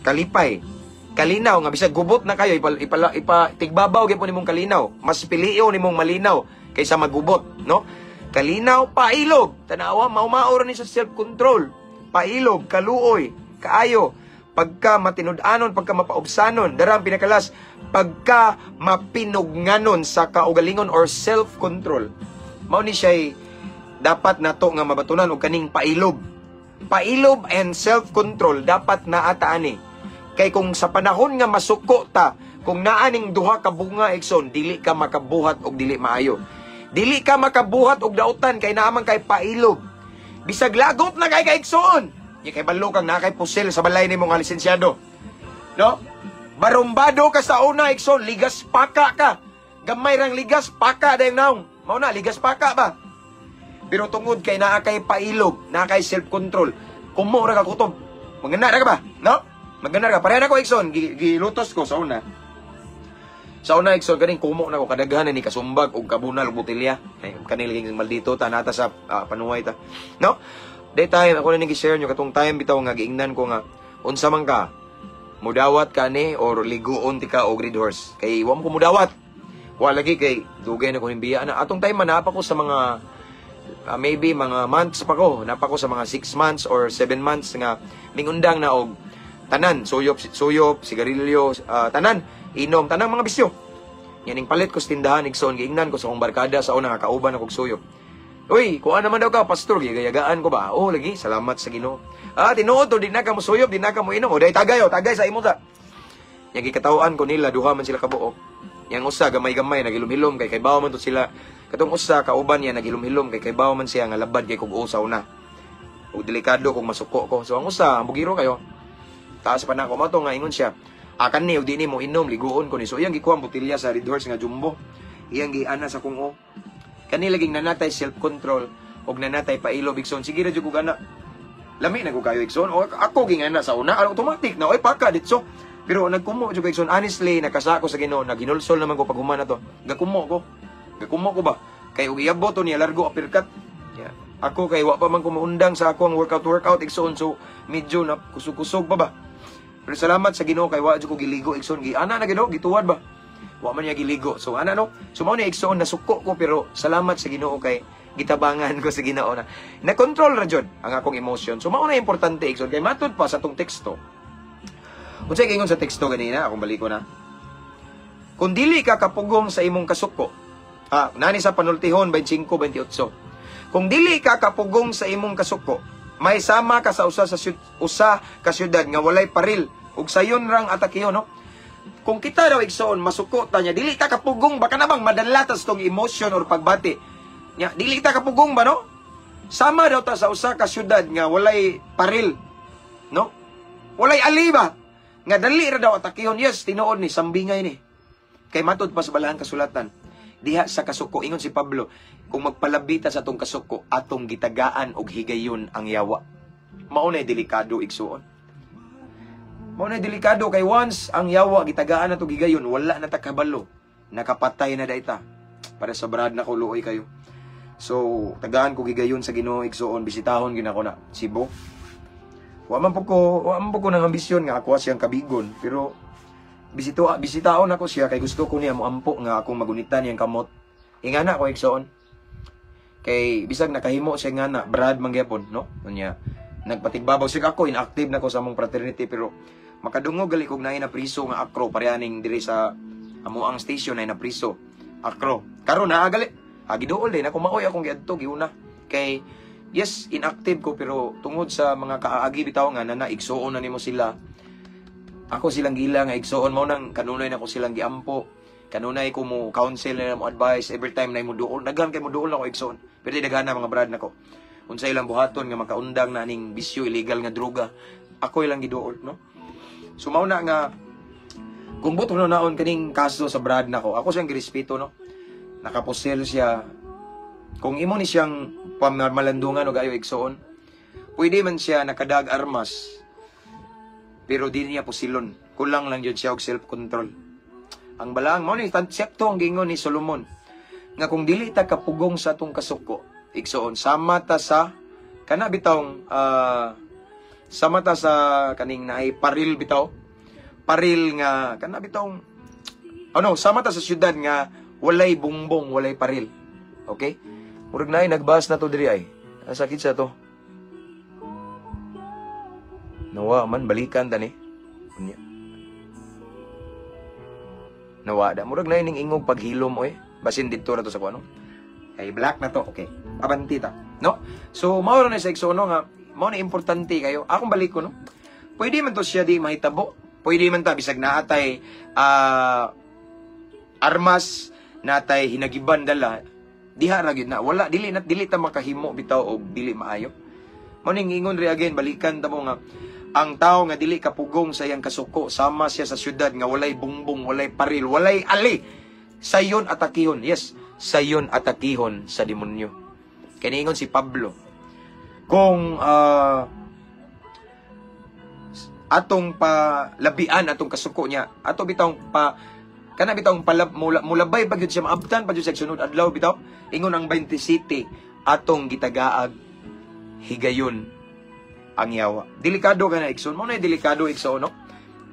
Speaker 1: kalipay, kalinaw nga bisag gubot na kayo ipa, ipa, ipa tigbabaw gyud nimong kalinaw. Mas pilion nimong malinaw kaysa magubot, no? Kalinaw, pailob. Tanawa, mao-mao ra ni sa self-control. Pailob, kaluoy, kaayo, pagka matinud-anon, pagka mapaubsanon, dara ang pinakalas, pagka mapinugnanon sa kaugalingon or self-control. Mao ni siya dapat nato nga mabatunan og kaning pailob. Pailob and self-control dapat naa ta ani. Kay kung sa panahon nga masuko ta, kung naa ning duha ka bunga, igsoon, dili ka makabuhat og dili maayo. Dili ka makabuhat og dautan kay naa man kay pailob. Bisag lagot na kay ka, igsoon. Di kay balo kang naa kay pusil sa balay nimo nga lisensyado. No? Barumbado ka sa una, igsoon, ligas paka ka. Gamay rang ligas paka dayong naong. Mao na ligas paka ba? Pero tungod kay naa kay pailob, naa kay self-control, kumo ra ka kutob. Magana ra ka ba? No? Magana ra ka. Pareha na ko, igsoon, gilutos ko sa una. Sa una, igsoon, kaning kumo na ko kadaghan ni kasumbag og kabunal og botelya. Ay, kaning laging maldito ta nata sa panuway ta. No? Day time ako na ning gi-share nyo katong time bitaw nga giingnan ko nga unsa man ka, mudawat ka ni or liguon ti ka og Red Horse, kay wa mo ko mudawat. Wa lagi kay dugay na ko himbiya na atong time man ko sa mga maybe mga months pa ko, napa ko sa mga 6 months or 7 months nga mingundang na og tanan, suyop suyop, sigarilyo, tanan, inom, tanang mga bisyo. Yan ning palit ko sa tindahan, igsoon, giingnan ko sa akong barkada sa una nga kauban ako og suyop. "Uy, kuha naman daw ka, pastor, gigayagaan ko ba?" "Oh, lagi, salamat sa Ginoo." "Ah, tinuod to, di na ka mo suyop, di na ka mo inom. O, dahil tagay, o, tagay sa imo ta." Yang gikatawaan ko nila, duha man sila kabuok. Yang usa gamay-gamay nagilom-hilom kay kaybaw man to sila. Katong usa kauban niya nagilom-hilom kay kaybaw man siya nga labad kay kog usaw na. Ug delikado kung masuko ko. So ang usa, bugiro kayo. Taas pa na ako mo to nga ingon siya. "Akan ni og di ni mo inom, liguon ko ni." So iyang gikuha ang botelya sa Red Horse nga jumbo. Iyang giana sa kong o. Kani laging nanatay self-control og nanatay pailob, igsoon. Sige ra jud ko ana. Lami na ko kayo, igsoon. O ako gingana sa una, automatic na oy paka ditso. Pero nagkumo jud ko, igsoon. Honestly, nakasako sa Ginoo, naginulsol naman ko pag human na to. Gakumo ko. Gakumo ko ba? Kay og iabot to niya largo uppercut. Yeah. Ako kay wa pa man ko maundang sa ako ang workout workout, igsoon, so medyo na kusog-kusog pa ba. Pero salamat sa Ginoo kay wa jud ko giligo, igsoon, gi ana na Ginoo gituwad ba. Wa man niya giligo. So ana no. So mao ni, igsoon, nasuko ko pero salamat sa Ginoo kay gitabangan ko sa Ginoo na na control ra jud ang akong emotion. So mao na importante, igsoon, kay matud pa sa tong teksto. Unsay giingon sa teksto ganina, akong baliko na. Kung dili ka kapugong sa imong kasuko, nani sa Panultihon 25:28. Kung dili ka kapugong sa imong kasuko, may sama ka sa usa ka syudad nga walay paril ug sayon rang atakihon, no? Kung kita daw, igsoon, masuko ta niya, dili ta kapugong baka na bang madala ta sa tong emotion or pagbati. Nya, dili ta kapugong ba, no? Sama daw ta sa usa ka syudad nga walay paril, no? Walay ali ba? Nga dali ra daw atakihon. Yes, tinuod ni sambingay ni. Kay matud pa sa balaan kasulatan, diha sa kasuko, ingon si Pablo, kung magpalabi ta sa atong kasuko, atong gitagaan og higayon ang yawa. Mao na delikado, igsuon. Mao na delikado kay once ang yawa gitagaan nato higayon, wala na ta kabalo. Nakapatay na dayta. Para sa brad na ko luoy kayo. So, tagaan ko gigayon sa Ginoo, igsuon, bisitahon gina ko na Cebu. Wa man po ko nang ambisyon nga ako siyang kabigon, pero bisitaon ako siya kay gusto ko niya moampo nga akong magunitan niyang kamot. Ingana ko, igsoon. Kay bisag nakahimo siya nga na brad man gyapon, no? Unya nagpatigbabaw siya ako, inactive na ko sa among fraternity, pero makadungog gali kog naay na priso nga akro parehaning diri sa amo ang station ay na priso akro. Karon naa gali. Agi dool din ako maoy akong giadto giuna. Kay yes, inactive ko pero tungod sa mga kaagi bitaw nga nana igsuon na nimo sila. Ako silang gila nga igsuon, mao nang kanunay na ko silang giampo. Kanunay ko mo counsel na mo advice every time na mo duol. Daghan kay mo duol ako, igsoon. Pero di daghan na mga brad nako. Unsay ilang buhaton nga makaundang na ning bisyo, illegal nga droga. Ako ilang giduol, no? So mao na nga kung buto na naon kaning kaso sa brad nako, ako siyang girespeto, no? Nakaposel siya. Kung imo ni siyang pamalandungan og ayo, igsoon, pwede man siya nakadag armas, pero di niya pusilon. Kulang lang yun siya og self-control. Ang balang mo ni konsepto ang giingon ni Solomon nga kung dili ta kapugong sa atong kasuko, igsoon, sama ta sa kana bitawng sama ta sa kaning naay paril bitaw. Paril nga kana bitawng ano, sama ta sa syudad nga walay bungbong, walay paril. Okay? Murag naay nagbas na to diri ay. Ang sakit sa to. Nawa man balikan tani. Unya. Nawa da. Murag na ning ingog paghilom oy. Basin didto ra to sa kuno. Kay black na to. Okay. Abanti ta. No? So mao ra na sa igsoon, no, nga mao na importante kayo. Akong balik ko, no. Pwede man to siya di mahitabo. Pwede man ta bisag naatay armas, natay hinagiban dala diha ra gyud na wala dili na dili ta makahimo bitaw og dili maayo. Mao ning ingon ri again, balikan ta mo nga ang tao nga dili kapugong sa iyang kasuko, sama siya sa syudad nga walay bungbong, walay paril, walay ali. Sayon atakihon. Yes, sayon atakihon sa demonyo. Kay niingon si Pablo, kung atong palabian atong kasuko niya, ato bitawng pa kana bitawng palab, mulabay pa gyud siya, maabtan pa gyud siya sunod adlaw bitaw. Ingon ang 27, atong gitagaag higayon ang yawa. Delikado ka na, igsoon. Mao na delikado, igsoon, no?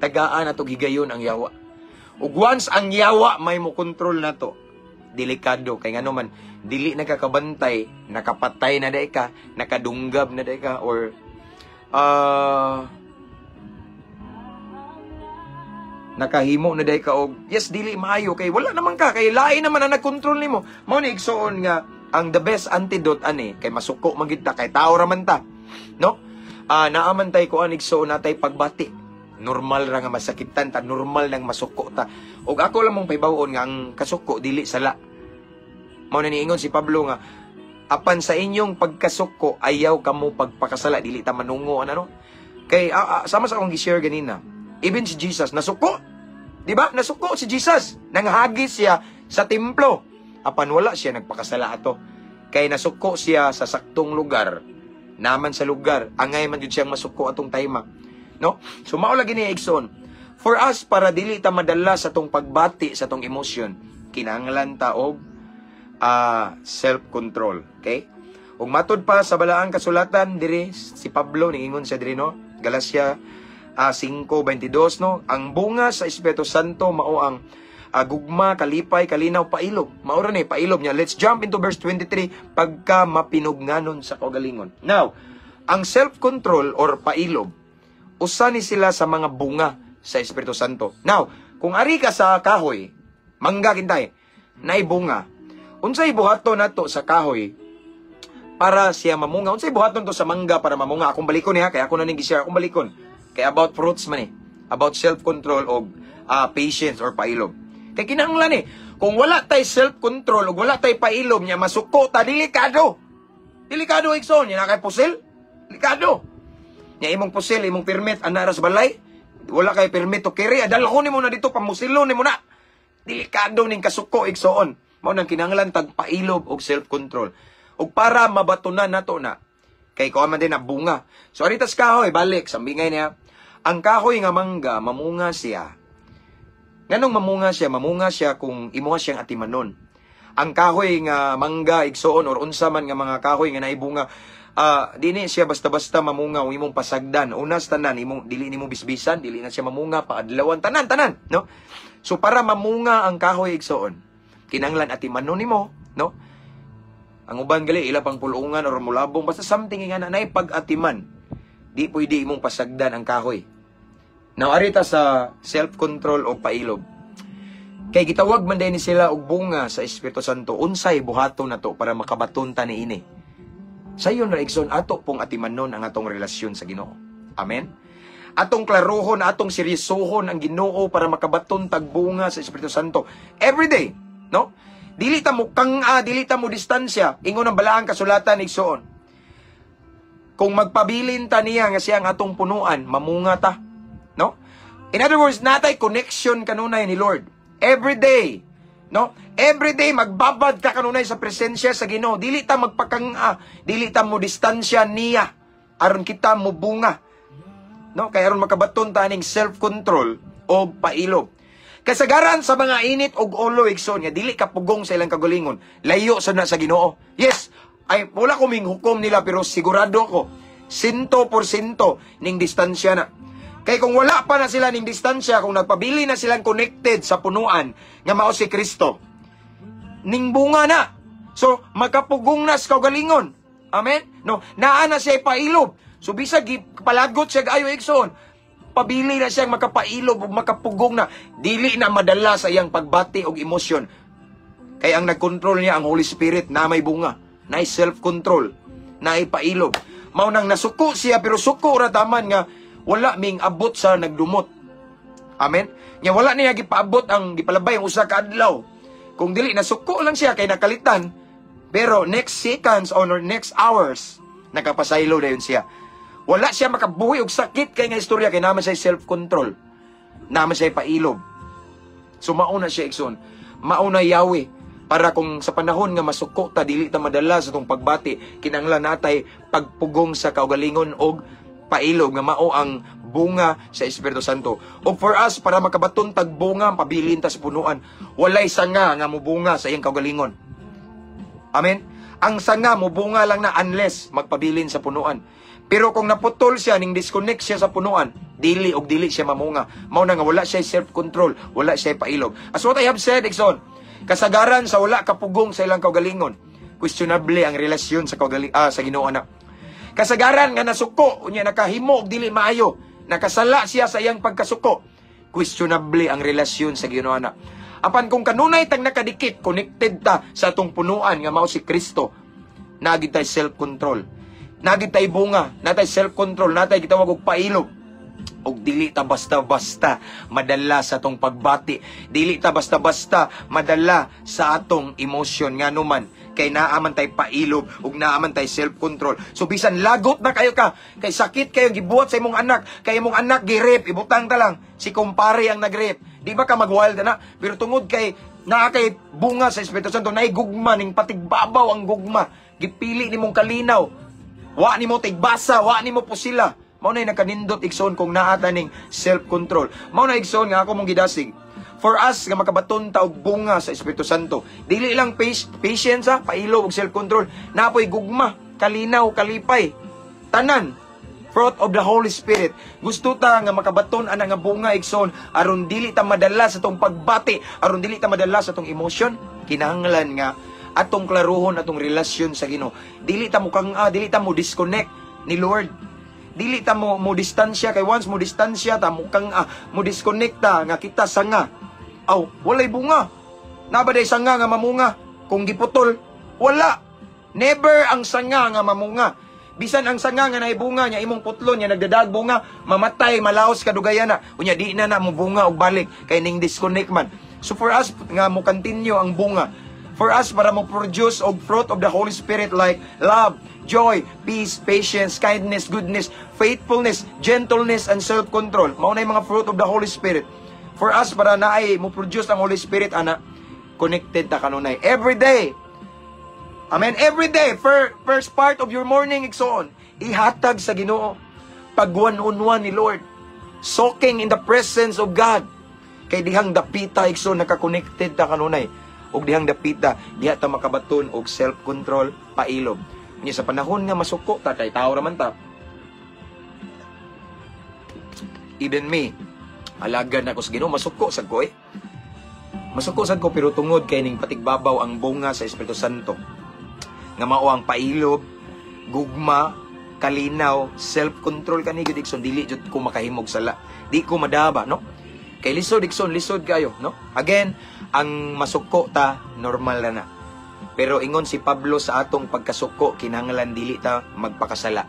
Speaker 1: Tagaan atong higayon ang yawa. Ug once ang yawa may mo control na to, delikado kay ngano man dili nakakabantay, nakapatay na day ka, nakadunggab na day ka, or nakahimo na day ka og yes dili maayo kay wala naman ka, kay lain naman ang nagkontrol nimo. Mao ni, igsoon, nga ang the best antidote ani kay masuko man gid ta kay tao ra man ta, no? Naa man tay kuan, igsoon, natay pagbati. Normal ra nga masakitan ta, normal nang masuko ta. Ug ako lang mong pahibaw-on nga ang kasuko dili sala. Mao na niingon si Pablo nga apan sa inyong pagkasuko ayaw kamo pagpakasala, dili ta manungo ano, no? Kay sama sa akong gi-share ganina, even si Jesus nasuko. Di ba? Nasuko si Jesus. Nanghagis siya sa templo. Apan wala siya nagpakasala ato. Kay nasuko siya sa saktong lugar. Naman sa lugar, angay man jud siyang masuko atong time. No? So mao lagi ni, igsoon. For us, para dili ta madala sa tong pagbati, sa tong emosyon, kinahanglan ta og self-control. Okay? Ug matod pa sa balaang kasulatan diri si Pablo niingon siya diri, no, Galacia 5:22, no, ang bunga sa Espiritu Santo mao ang gugma, kalipay, kalinaw, pailob. Mao ra ni pailob niya. Let's jump into verse 23, pagka mapinugnanon sa kaugalingon. Now, ang self-control or pailob, usa ni sila sa mga bunga sa Espiritu Santo. Now, kung ari ka sa kahoy, mangga kintay, naay bunga. Unsay buhaton nato sa kahoy para siya mamunga? Unsay buhaton to sa mangga para mamunga? Akong balikon niya, kaya ako na ning gi-share, akong balikon. Kay about fruits man eh. About self-control o patience or pailob. Kay kinahanglan eh. Kung wala tay self-control o wala tay pailob niya, masuko ta, delikado. Delikado, igsoon. Yan na kay pusil. Delikado. Nya imong pusil, imong permit, ana ra sa balay. Wala kay permit to carry. Adalhon nimo na dito, pamusilo nimo na. Delikado ning kasuko, igsoon. Mao nang kinahanglan tag pailob og self-control. Ug para mabatunan nato na kay kuha man din na bunga. So aritas kahoy, balik sambingay niya. Ang kahoy nga mangga, mamunga siya. Nganong mamunga siya? Mamunga siya kung imuha siyang atimanon. Ang kahoy nga mangga, igsoon, or unsa man nga mga kahoy nga naibunga, dini siya basta-basta mamunga kung imong pasagdan. Una sa tanan, imong dili nimo bisbisan, dili na siya mamunga, paadlawan tanan tanan, no? So para mamunga ang kahoy, igsoon, kinahanglan atimanon nimo, no? Ang uban gali ila pang pulungan or mulabong, basta something nga na nay pag-atiman. Di pwede imong pasagdan ang kahoy. Now arita sa self-control o pailob. Kay gitawag man din ni sila og bunga sa Espiritu Santo, unsay buhaton nato para makabaton ta niini? Sayon ra, igsoon, ato pong atimanon ang atong relasyon sa Ginoo. Amen. Atong klarohon, atong seryosohon ang Ginoo para makabaton tag bunga sa Espiritu Santo. Every day, no? Dili ta mo kang-a, dili ta mo distansya. Ingon ang balaang kasulatan, igsoon. Kung magpabilin ta niya nga siya ang atong punuan, mamunga ta. No? In other words, natay connection kanunay ni Lord. Every day. No? Every day magbabad ka kanunay sa presensya sa Ginoo. Dili ta magpakang-a, dili ta mo distansya niya aron kita mo bunga. No? Kay aron makabaton ta ning self-control o pailob. Kasagaran sa mga init og ulo, igsoon, nga dili ka pugong sa ilang kagalingon, layo sa na sa Ginoo. Yes, ay wala ko ming hukom nila, pero sigurado ko 100% ning distansya na. Kay kung wala pa na sila ning distansya, kung nagpabili na silang connected sa punuan nga mao si Kristo, ning bunga na. So makapugong na sa kaugalingon. Amen? No, naa na siya pailob. So bisag palagot siya ayo, igsoon, pabili na siyang makapailob ug makapugong na, dili na madala sa iyang pagbati og emosyon. Kay ang nagkontrol niya ang Holy Spirit na may bunga, na self-control, na pailob. Mao nang nasuko siya, pero suko ra taman nga wala ming abot sa nagdumot. Amen? Nya wala niya gipaabot ang gipalabay ang usa ka adlaw. Kung dili, nasuko lang siya kay nakalitan, pero next seconds or next hours nakapasaylo dayon siya. Wala siya makabuhi og sakit kay nga istorya kay naman siya self-control. Naman siya pailob. So mauna siya, igsoon. Mauna Yahweh para kung sa panahon nga masuko ta, dili ta madala sa tong pagbati, kinahanglan natay pagpugong sa kaugalingon og pailob nga mao ang bunga sa Espiritu Santo. Og for us para makabaton tag bunga, pabilin ta sa punuan. Walay sanga nga mobunga sa iyang kaugalingon. Amen. Ang sanga mobunga lang na unless magpabilin sa punuan. Pero kung naputol siya, ning disconnect siya sa punuan, dili og dili siya mamunga. Mao na nga wala siya self-control, wala siya pailob. As what I have said, igsoon, kasagaran sa wala kapugong sa ilang kaugalingon, questionable ang relasyon sa Ginoo na. Kasagaran nga nasuko, unya nakahimo og dili maayo, nakasala siya sa iyang pagkasuko, questionable ang relasyon sa Ginoo na. Apan kung kanunay tang nakadikit, connected ta sa atong punuan nga mao si Kristo, nagi tay self-control. Nagi tay bunga, natay self-control, natay gitawag og pailob. Og dili ta basta-basta madala sa atong pagbati. Dili ta basta-basta madala sa atong emotion, ngano man kay naa man tay pailob ug naa man tay self-control. So bisan lagot na kayo ka, kay sakit kayo gibuhat sa imong anak, kay imong anak gi-rape, ibutang ta lang si kumpare ang nag-rape. Di ba ka mag-wild na? Pero tungod kay naa kay bunga sa Espiritu Santo, naay gugma ning patigbabaw ang gugma. Gipili nimong kalinaw. Wa nimo tigbasa, wa nimo pusila. Mao na nakanindot, igsoon, kung naa ta ning self-control. Mao na, igsoon, nga ako mong gidasig. For us nga makabaton ta og bunga sa Espiritu Santo, dili lang patience ha, pailob ug self-control, napoy gugma, kalinaw, kalipay. Tanan fruit of the Holy Spirit. Gusto ta nga makabaton ana nga bunga, igsoon, aron dili ta madala sa tong pagbati, aron dili ta madala sa tong emotion, kinahanglan nga atong klaruhon atong relasyon sa Ginoo. Dili ta mo kang dili ta mo disconnect ni Lord. Dili ta mo distansya, kay once mo distansya ta, mo kang mo disconnect ta nga kita sanga. Aw, walay bunga. Naa ba day sanga nga mamunga kung giputol? Wala. Never ang sanga nga mamunga. Bisan ang sanga nga naibunga niya imong putlon niya nagdadag bunga, mamatay, malaos kadugayan na. Unya di na na mo bunga og balik kay ning disconnect man. So for us nga mo continue ang bunga, for us para mo produce og fruit of the Holy Spirit like love, joy, peace, patience, kindness, goodness, faithfulness, gentleness, and self-control. Mao na yung mga fruit of the Holy Spirit. For us para naay mo produce ang Holy Spirit ana, connected ta kanunay every day. Amen. Every day, first part of your morning, igsoon, ihatag sa Ginoo. Pag one-on-one ni Lord. Soaking in the presence of God. Kay dihang dapita, igsoon, naka-connected ta kanunay. Og dihang dapita, diha ta makabaton og self-control, pailob. Nya sa panahon nga masuko ta, kay tao raman ta. Even me, alagad na ako sa Ginoo, masuko sad ko eh. Masuko sad ko, pero tungod kay ning patigbabaw ang bunga sa Espiritu Santo nga mao ang pailob, gugma, kalinaw, self-control kani gud, igsoon, dili jud ko makahimog sala. Di ko madaba, no? Kay lisod, igsoon, lisod kayo, no? Again, ang masuko ta normal na na. Pero ingon si Pablo, sa atong pagkasuko kinahanglan dili ta magpakasala.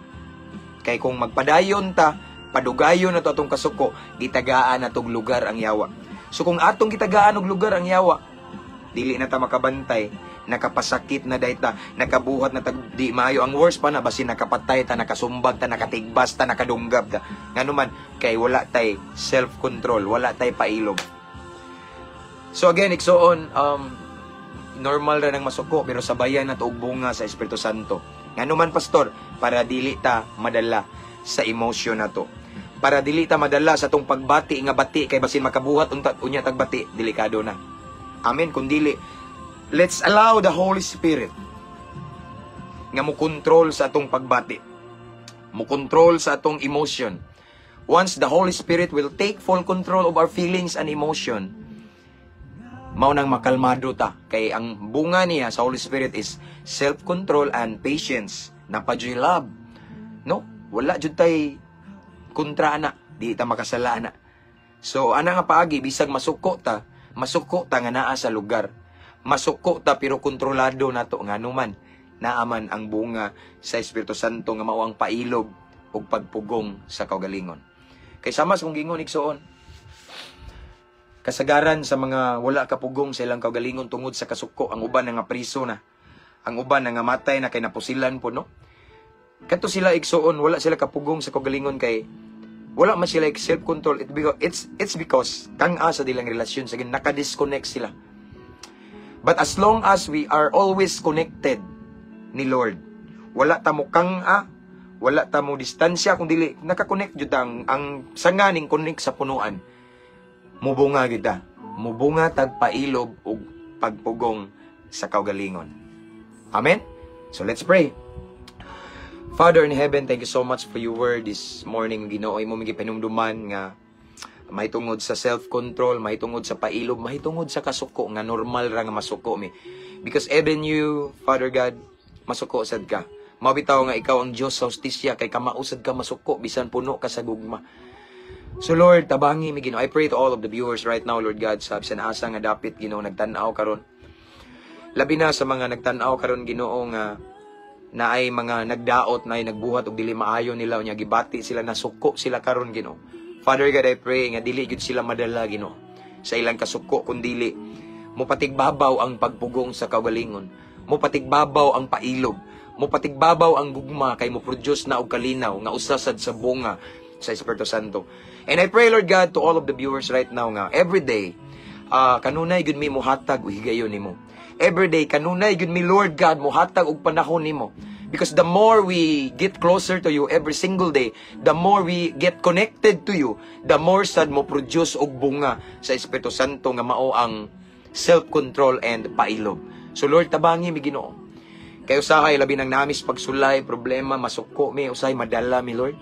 Speaker 1: Kay kung magpadayon ta, Padugayon na to atong kasuko, gitagaan na tog lugar ang yawa. So kung atong gitagaan og lugar ang yawa, dili na ta makabantay, nakapasakit na dayta, nakabuhat na tag di maayo. Ang worst pa na, basin nakapatay ta, nakasumbag ta, nakatigbas ta, nakadunggab ta. Ngano man, kay wala tay self-control, wala tay pailob. So again, igsoon, normal ra nang masuko, pero sabayan na to og bunga sa Espiritu Santo. Ngano man, Pastor? Para dili ta madala sa emotion na to. Para dili ta madala sa tong pagbati nga bati, kay basin makabuhat unta unya tag bati, delikado na. Amen. Kung dili, let's allow the Holy Spirit nga mo control sa atong pagbati. Mo control sa atong emotion. Once the Holy Spirit will take full control of our feelings and emotion, mao nang makalmado ta, kay ang bunga niya sa Holy Spirit is self-control and patience. Naa pa juy love. No? Wala jud tay kontra ana, di ta makasala ana. So ana nga paagi, bisag masuko ta nga naa sa lugar. Masuko ta pero kontrolado nato, ngano man, naa man ang bunga sa Espiritu Santo nga mao ang pailob ug pagpugong sa kaugalingon. Kay sama sa kong gingon, igsoon, kasagaran sa mga wala kapugong sa ilang kaugalingon tungod sa kasuko, ang uban nga priso na. Ang uban nga matay na kay napusilan po, no? Kato sila, igsoon, wala sila kapugong sa kaugalingon kay wala man sila self-control. It's because kang asa dilang relasyon sa Ginoo, naka-disconnect sila. But as long as we are always connected ni Lord, wala ta mo kang a, wala ta mo distansya, kung dili naka-connect jud ang sanga ning connect sa punuan. Mubunga gyud ta. Mubunga tag pailob ug pagpugong sa kaugalingon. Amen. So let's pray. Father in heaven, thank you so much for your word this morning. Ginoo, imo mi gipanumduman nga mahitungod sa self-control, mahitungod sa pailob, mahitungod sa kasuko nga normal ra nga masuko mi. Because even you, Father God, masuko sad ka. Mao bitaw nga ikaw ang Dios sa hustisya, kay kamao sad ka masuko bisan puno ka sa gugma. So Lord, tabangi mi, Ginoo. I pray to all of the viewers right now, Lord God, sa bisan asa nga dapit, Ginoo, nagtan-aw karon. Labi na sa mga nagtan-aw karon, Ginoo, nga naay mga nagdaot, naay nagbuhat og dili maayo nila unya gibati sila, nasuko sila karon, Ginoo. Father God, I pray nga dili gyud sila madala, Ginoo, sa ilang kasuko, kundili mopatigbabaw ang pagpugong sa kaugalingon, mopatigbabaw ang pailob, mopatigbabaw ang gugma, kay mo produce na og kalinaw nga usa sad sa bunga sa Espiritu Santo. And I pray, Lord God, to all of the viewers right now nga every day kanunay gyud mi mohatag og higayon nimo. Every day kanunay gyud mi, Lord God, mohatag og panahon nimo. Because the more we get closer to you every single day, the more we get connected to you, the more sad mo produce og bunga sa Espiritu Santo nga mao ang self-control and pailob. So Lord, tabangi mi, Ginoo. Kay usahay, labi nang namis pagsulay, problema, masuko mi, usahay madala mi, Lord.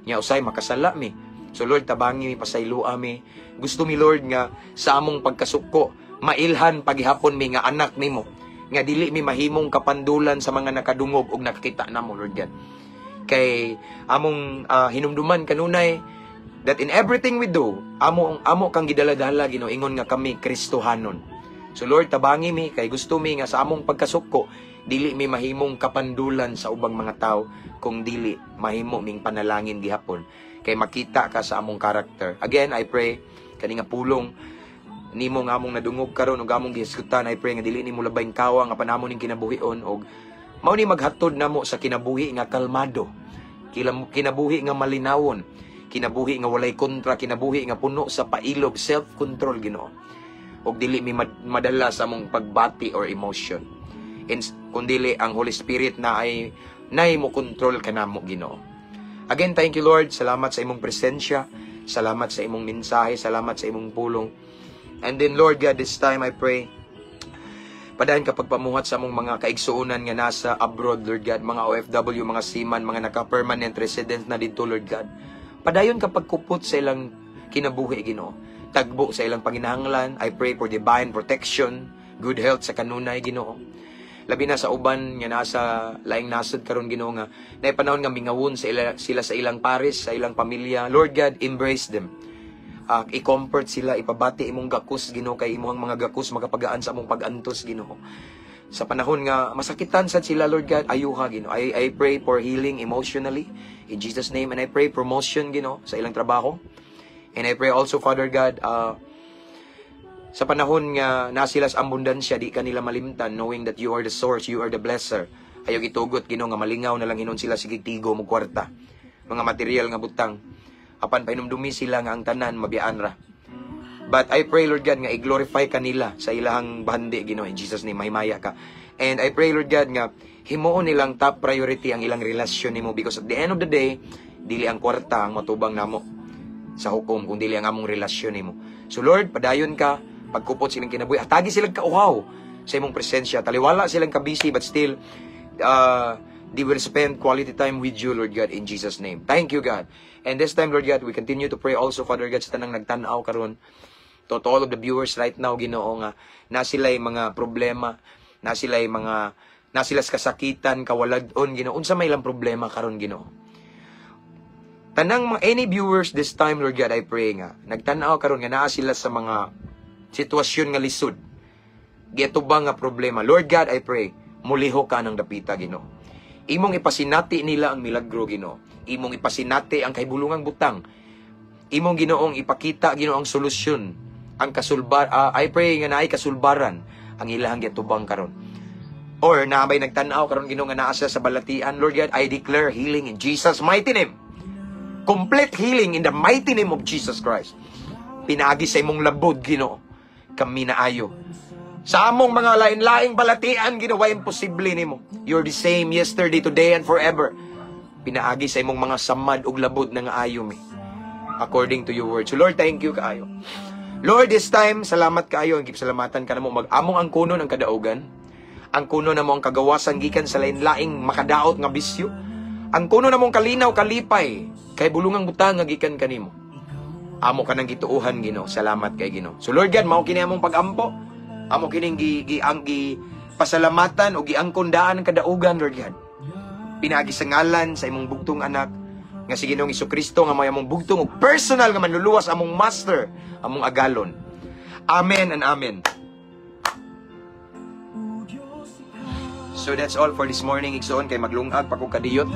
Speaker 1: Nya usahay makasala mi. So Lord, tabangi mi, pasayloa mi. Gusto mi, Lord, nga sa among pagkasuko, mailhan paghihapon mi nga anak nimo, nga dili mi mahimong kapandulan sa mga nakadungog og nakakita namo, Lord God. Kay among hinumduman kanunay that in everything we do, amo amo kang gidala-dala, Ginoo, ingon nga kami Kristohanon. So Lord, tabangi mi kay gusto mi nga sa among pagkasuko, dili mi mahimong kapandulan sa ubang mga tao, kung dili mahimo ming panalangin gihapon kay makita ka sa among character. Again, I pray kani nga pulong nimo nga among nadungog karon ug among gihisgutan, I pray nga dili nimo labayng kawang apan amo ning kinabuhion og mao ni maghatod namo sa kinabuhi nga kalmado, kinabuhi nga malinawon, kinabuhi nga walay kontra, kinabuhi nga puno sa pailob, self-control, Ginoo, ug dili mi madala sa among pagbati or emotion. And kundili ang Holy Spirit na ay nay mo control kanamo, Ginoo. Again, thank you, Lord. Salamat sa imong presensya. Salamat sa imong mensahe, salamat sa imong pulong. And then, Lord God, this time I pray, padayon ka pagpamuhat sa among mga kaigsuonan nga nasa abroad, Lord God, mga OFW, mga seaman, mga naka-permanent resident na dito, Lord God. Padayon ka pagkupot sa ilang kinabuhi, Ginoo. Tagbo sa ilang panginahanglan. I pray for divine protection, good health sa kanunay, Ginoo. Labi na sa uban nga nasa laing nasod karon, Ginoo, nga naay panahon nga mingawon sila sa ilang pares, sa ilang pamilya. Lord God, embrace them. I-comfort sila, ipabati imong gakos, Ginoo, kay imong mga gakos makapagaan sa among pag-antos, Ginoo. Sa panahon nga masakitan sad sila, Lord God, ayuha, Ginoo. I pray for healing emotionally in Jesus' name, and I pray promotion, Ginoo, sa ilang trabaho. And I pray also, Father God, sa panahon nga na sila sa abundansya, di kanila malimtan, knowing that you are the source, you are the blesser. Ayaw itugot, Ginoo, nga malingaw na lang hinon sila sige tigo mo kwarta, mga material nga butang. Apan pahinumdumi sila nga ang tanan mabiyaan ra. But I pray, Lord God, nga i-glorify kanila sa ilahang bahandi, Ginoo, in Jesus' name, mahimaya ka. And I pray, Lord God, nga himuon nilang top priority ang ilang relasyon nimo because at the end of the day, dili ang kwarta ang matubang namo sa hukom, kung dili ang among relasyon nimo. So Lord, padayon ka, pagkupot silang kinabuhi, atagi silang kauhaw sa imong presensya. Taliwala silang kabisi, but still, they will spend quality time with you, Lord God, in Jesus' name. Thank you, God. And this time, Lord God, we continue to pray also, Father God, sa tanang nagtanaw karon, to all of the viewers right now, Ginoo, nga na sila'y mga problema, na sila'y mga na sila sa kasakitan, kawalad-on, Ginoo. Unsa may ilang problema karon, Ginoo? Tanang mga any viewers this time, Lord God, I pray nga nagtan-aw karon nga naa sila sa mga sitwasyon nga lisod. Giatubang nga problema. Lord God, I pray, mulihok ka ng dapita, Ginoo. Imong ipasinati nila ang milagro, Ginoo. Imong ipasinati ang kahibulungang butang. Imong, Ginoong, ipakita, Ginoo, ang solusyon. Ang kasulbar, I pray nga naay kasulbaran ang ilahang giatubang karon. Or naa bay nagtan-aw karon, Ginoo, nga naa siya sa balatian, Lord God, I declare healing in Jesus' mighty name. Complete healing in the mighty name of Jesus Christ. Pinaagi sa imong labod, Ginoo. Kami na ayo. Sa among mga lain-laing balatian, Ginoo, way imposible nimo. You're the same yesterday, today, and forever. Pinaagi sa imong mga samad ug labod na nga ayo mi. According to your word. So Lord, thank you kaayo. Lord, this time, salamat kaayo. Ang salamatan ka namo. Mag-among ang kuno ng kadaugan. Ang kuno namo ang kagawasan gikan sa lain-laing makadaot nga bisyo. Ang kuno namong kalinaw, kalipay, kay bulungang butang nga gikan kanimo. Amo ka nang gituuhan, Ginoo. Salamat kay Ginoo. So Lord God, mao kini among pagampo. Amo kining gi, gi ang gi pasalamatan o giangkon daan ang kadaugan, Lord God. Pinaagi sa ngalan sa imong bugtong anak nga si Ginoong Kristo nga may among bugtong ug personal nga manluluwas, among master, among agalon. Amen and amen. So that's all for this morning, igsoon, kay maglungag pa ko kadiyot.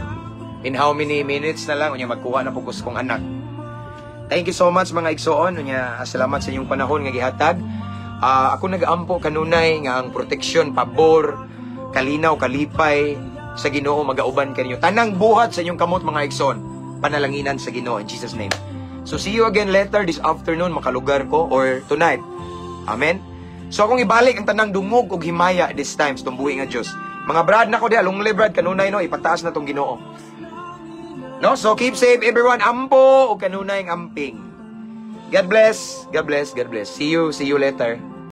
Speaker 1: In how many minutes na lang, unya magkuha na pugos kong anak. Thank you so much, mga igsoon, unya salamat sa inyong panahon nga gihatag. Ako nagaampo kanunay nga ang proteksyon, pabor, kalinaw, kalipay sa Ginoo magauban kaninyo. Tanang buhat sa inyong kamot, mga igsoon, panalanginan sa Ginoo in Jesus' name. So see you again later this afternoon, makalugar ko, or tonight. Amen. So akong ibalik ang tanang dungog ug himaya this time sa tumbuhi nga Dios. Mga brad nako diha, lungli brad kanunay, no, ipataas na tong Ginoo. No, so keep safe, everyone. Ampo ug kanunay ang amping. God bless. God bless. God bless. See you. See you later.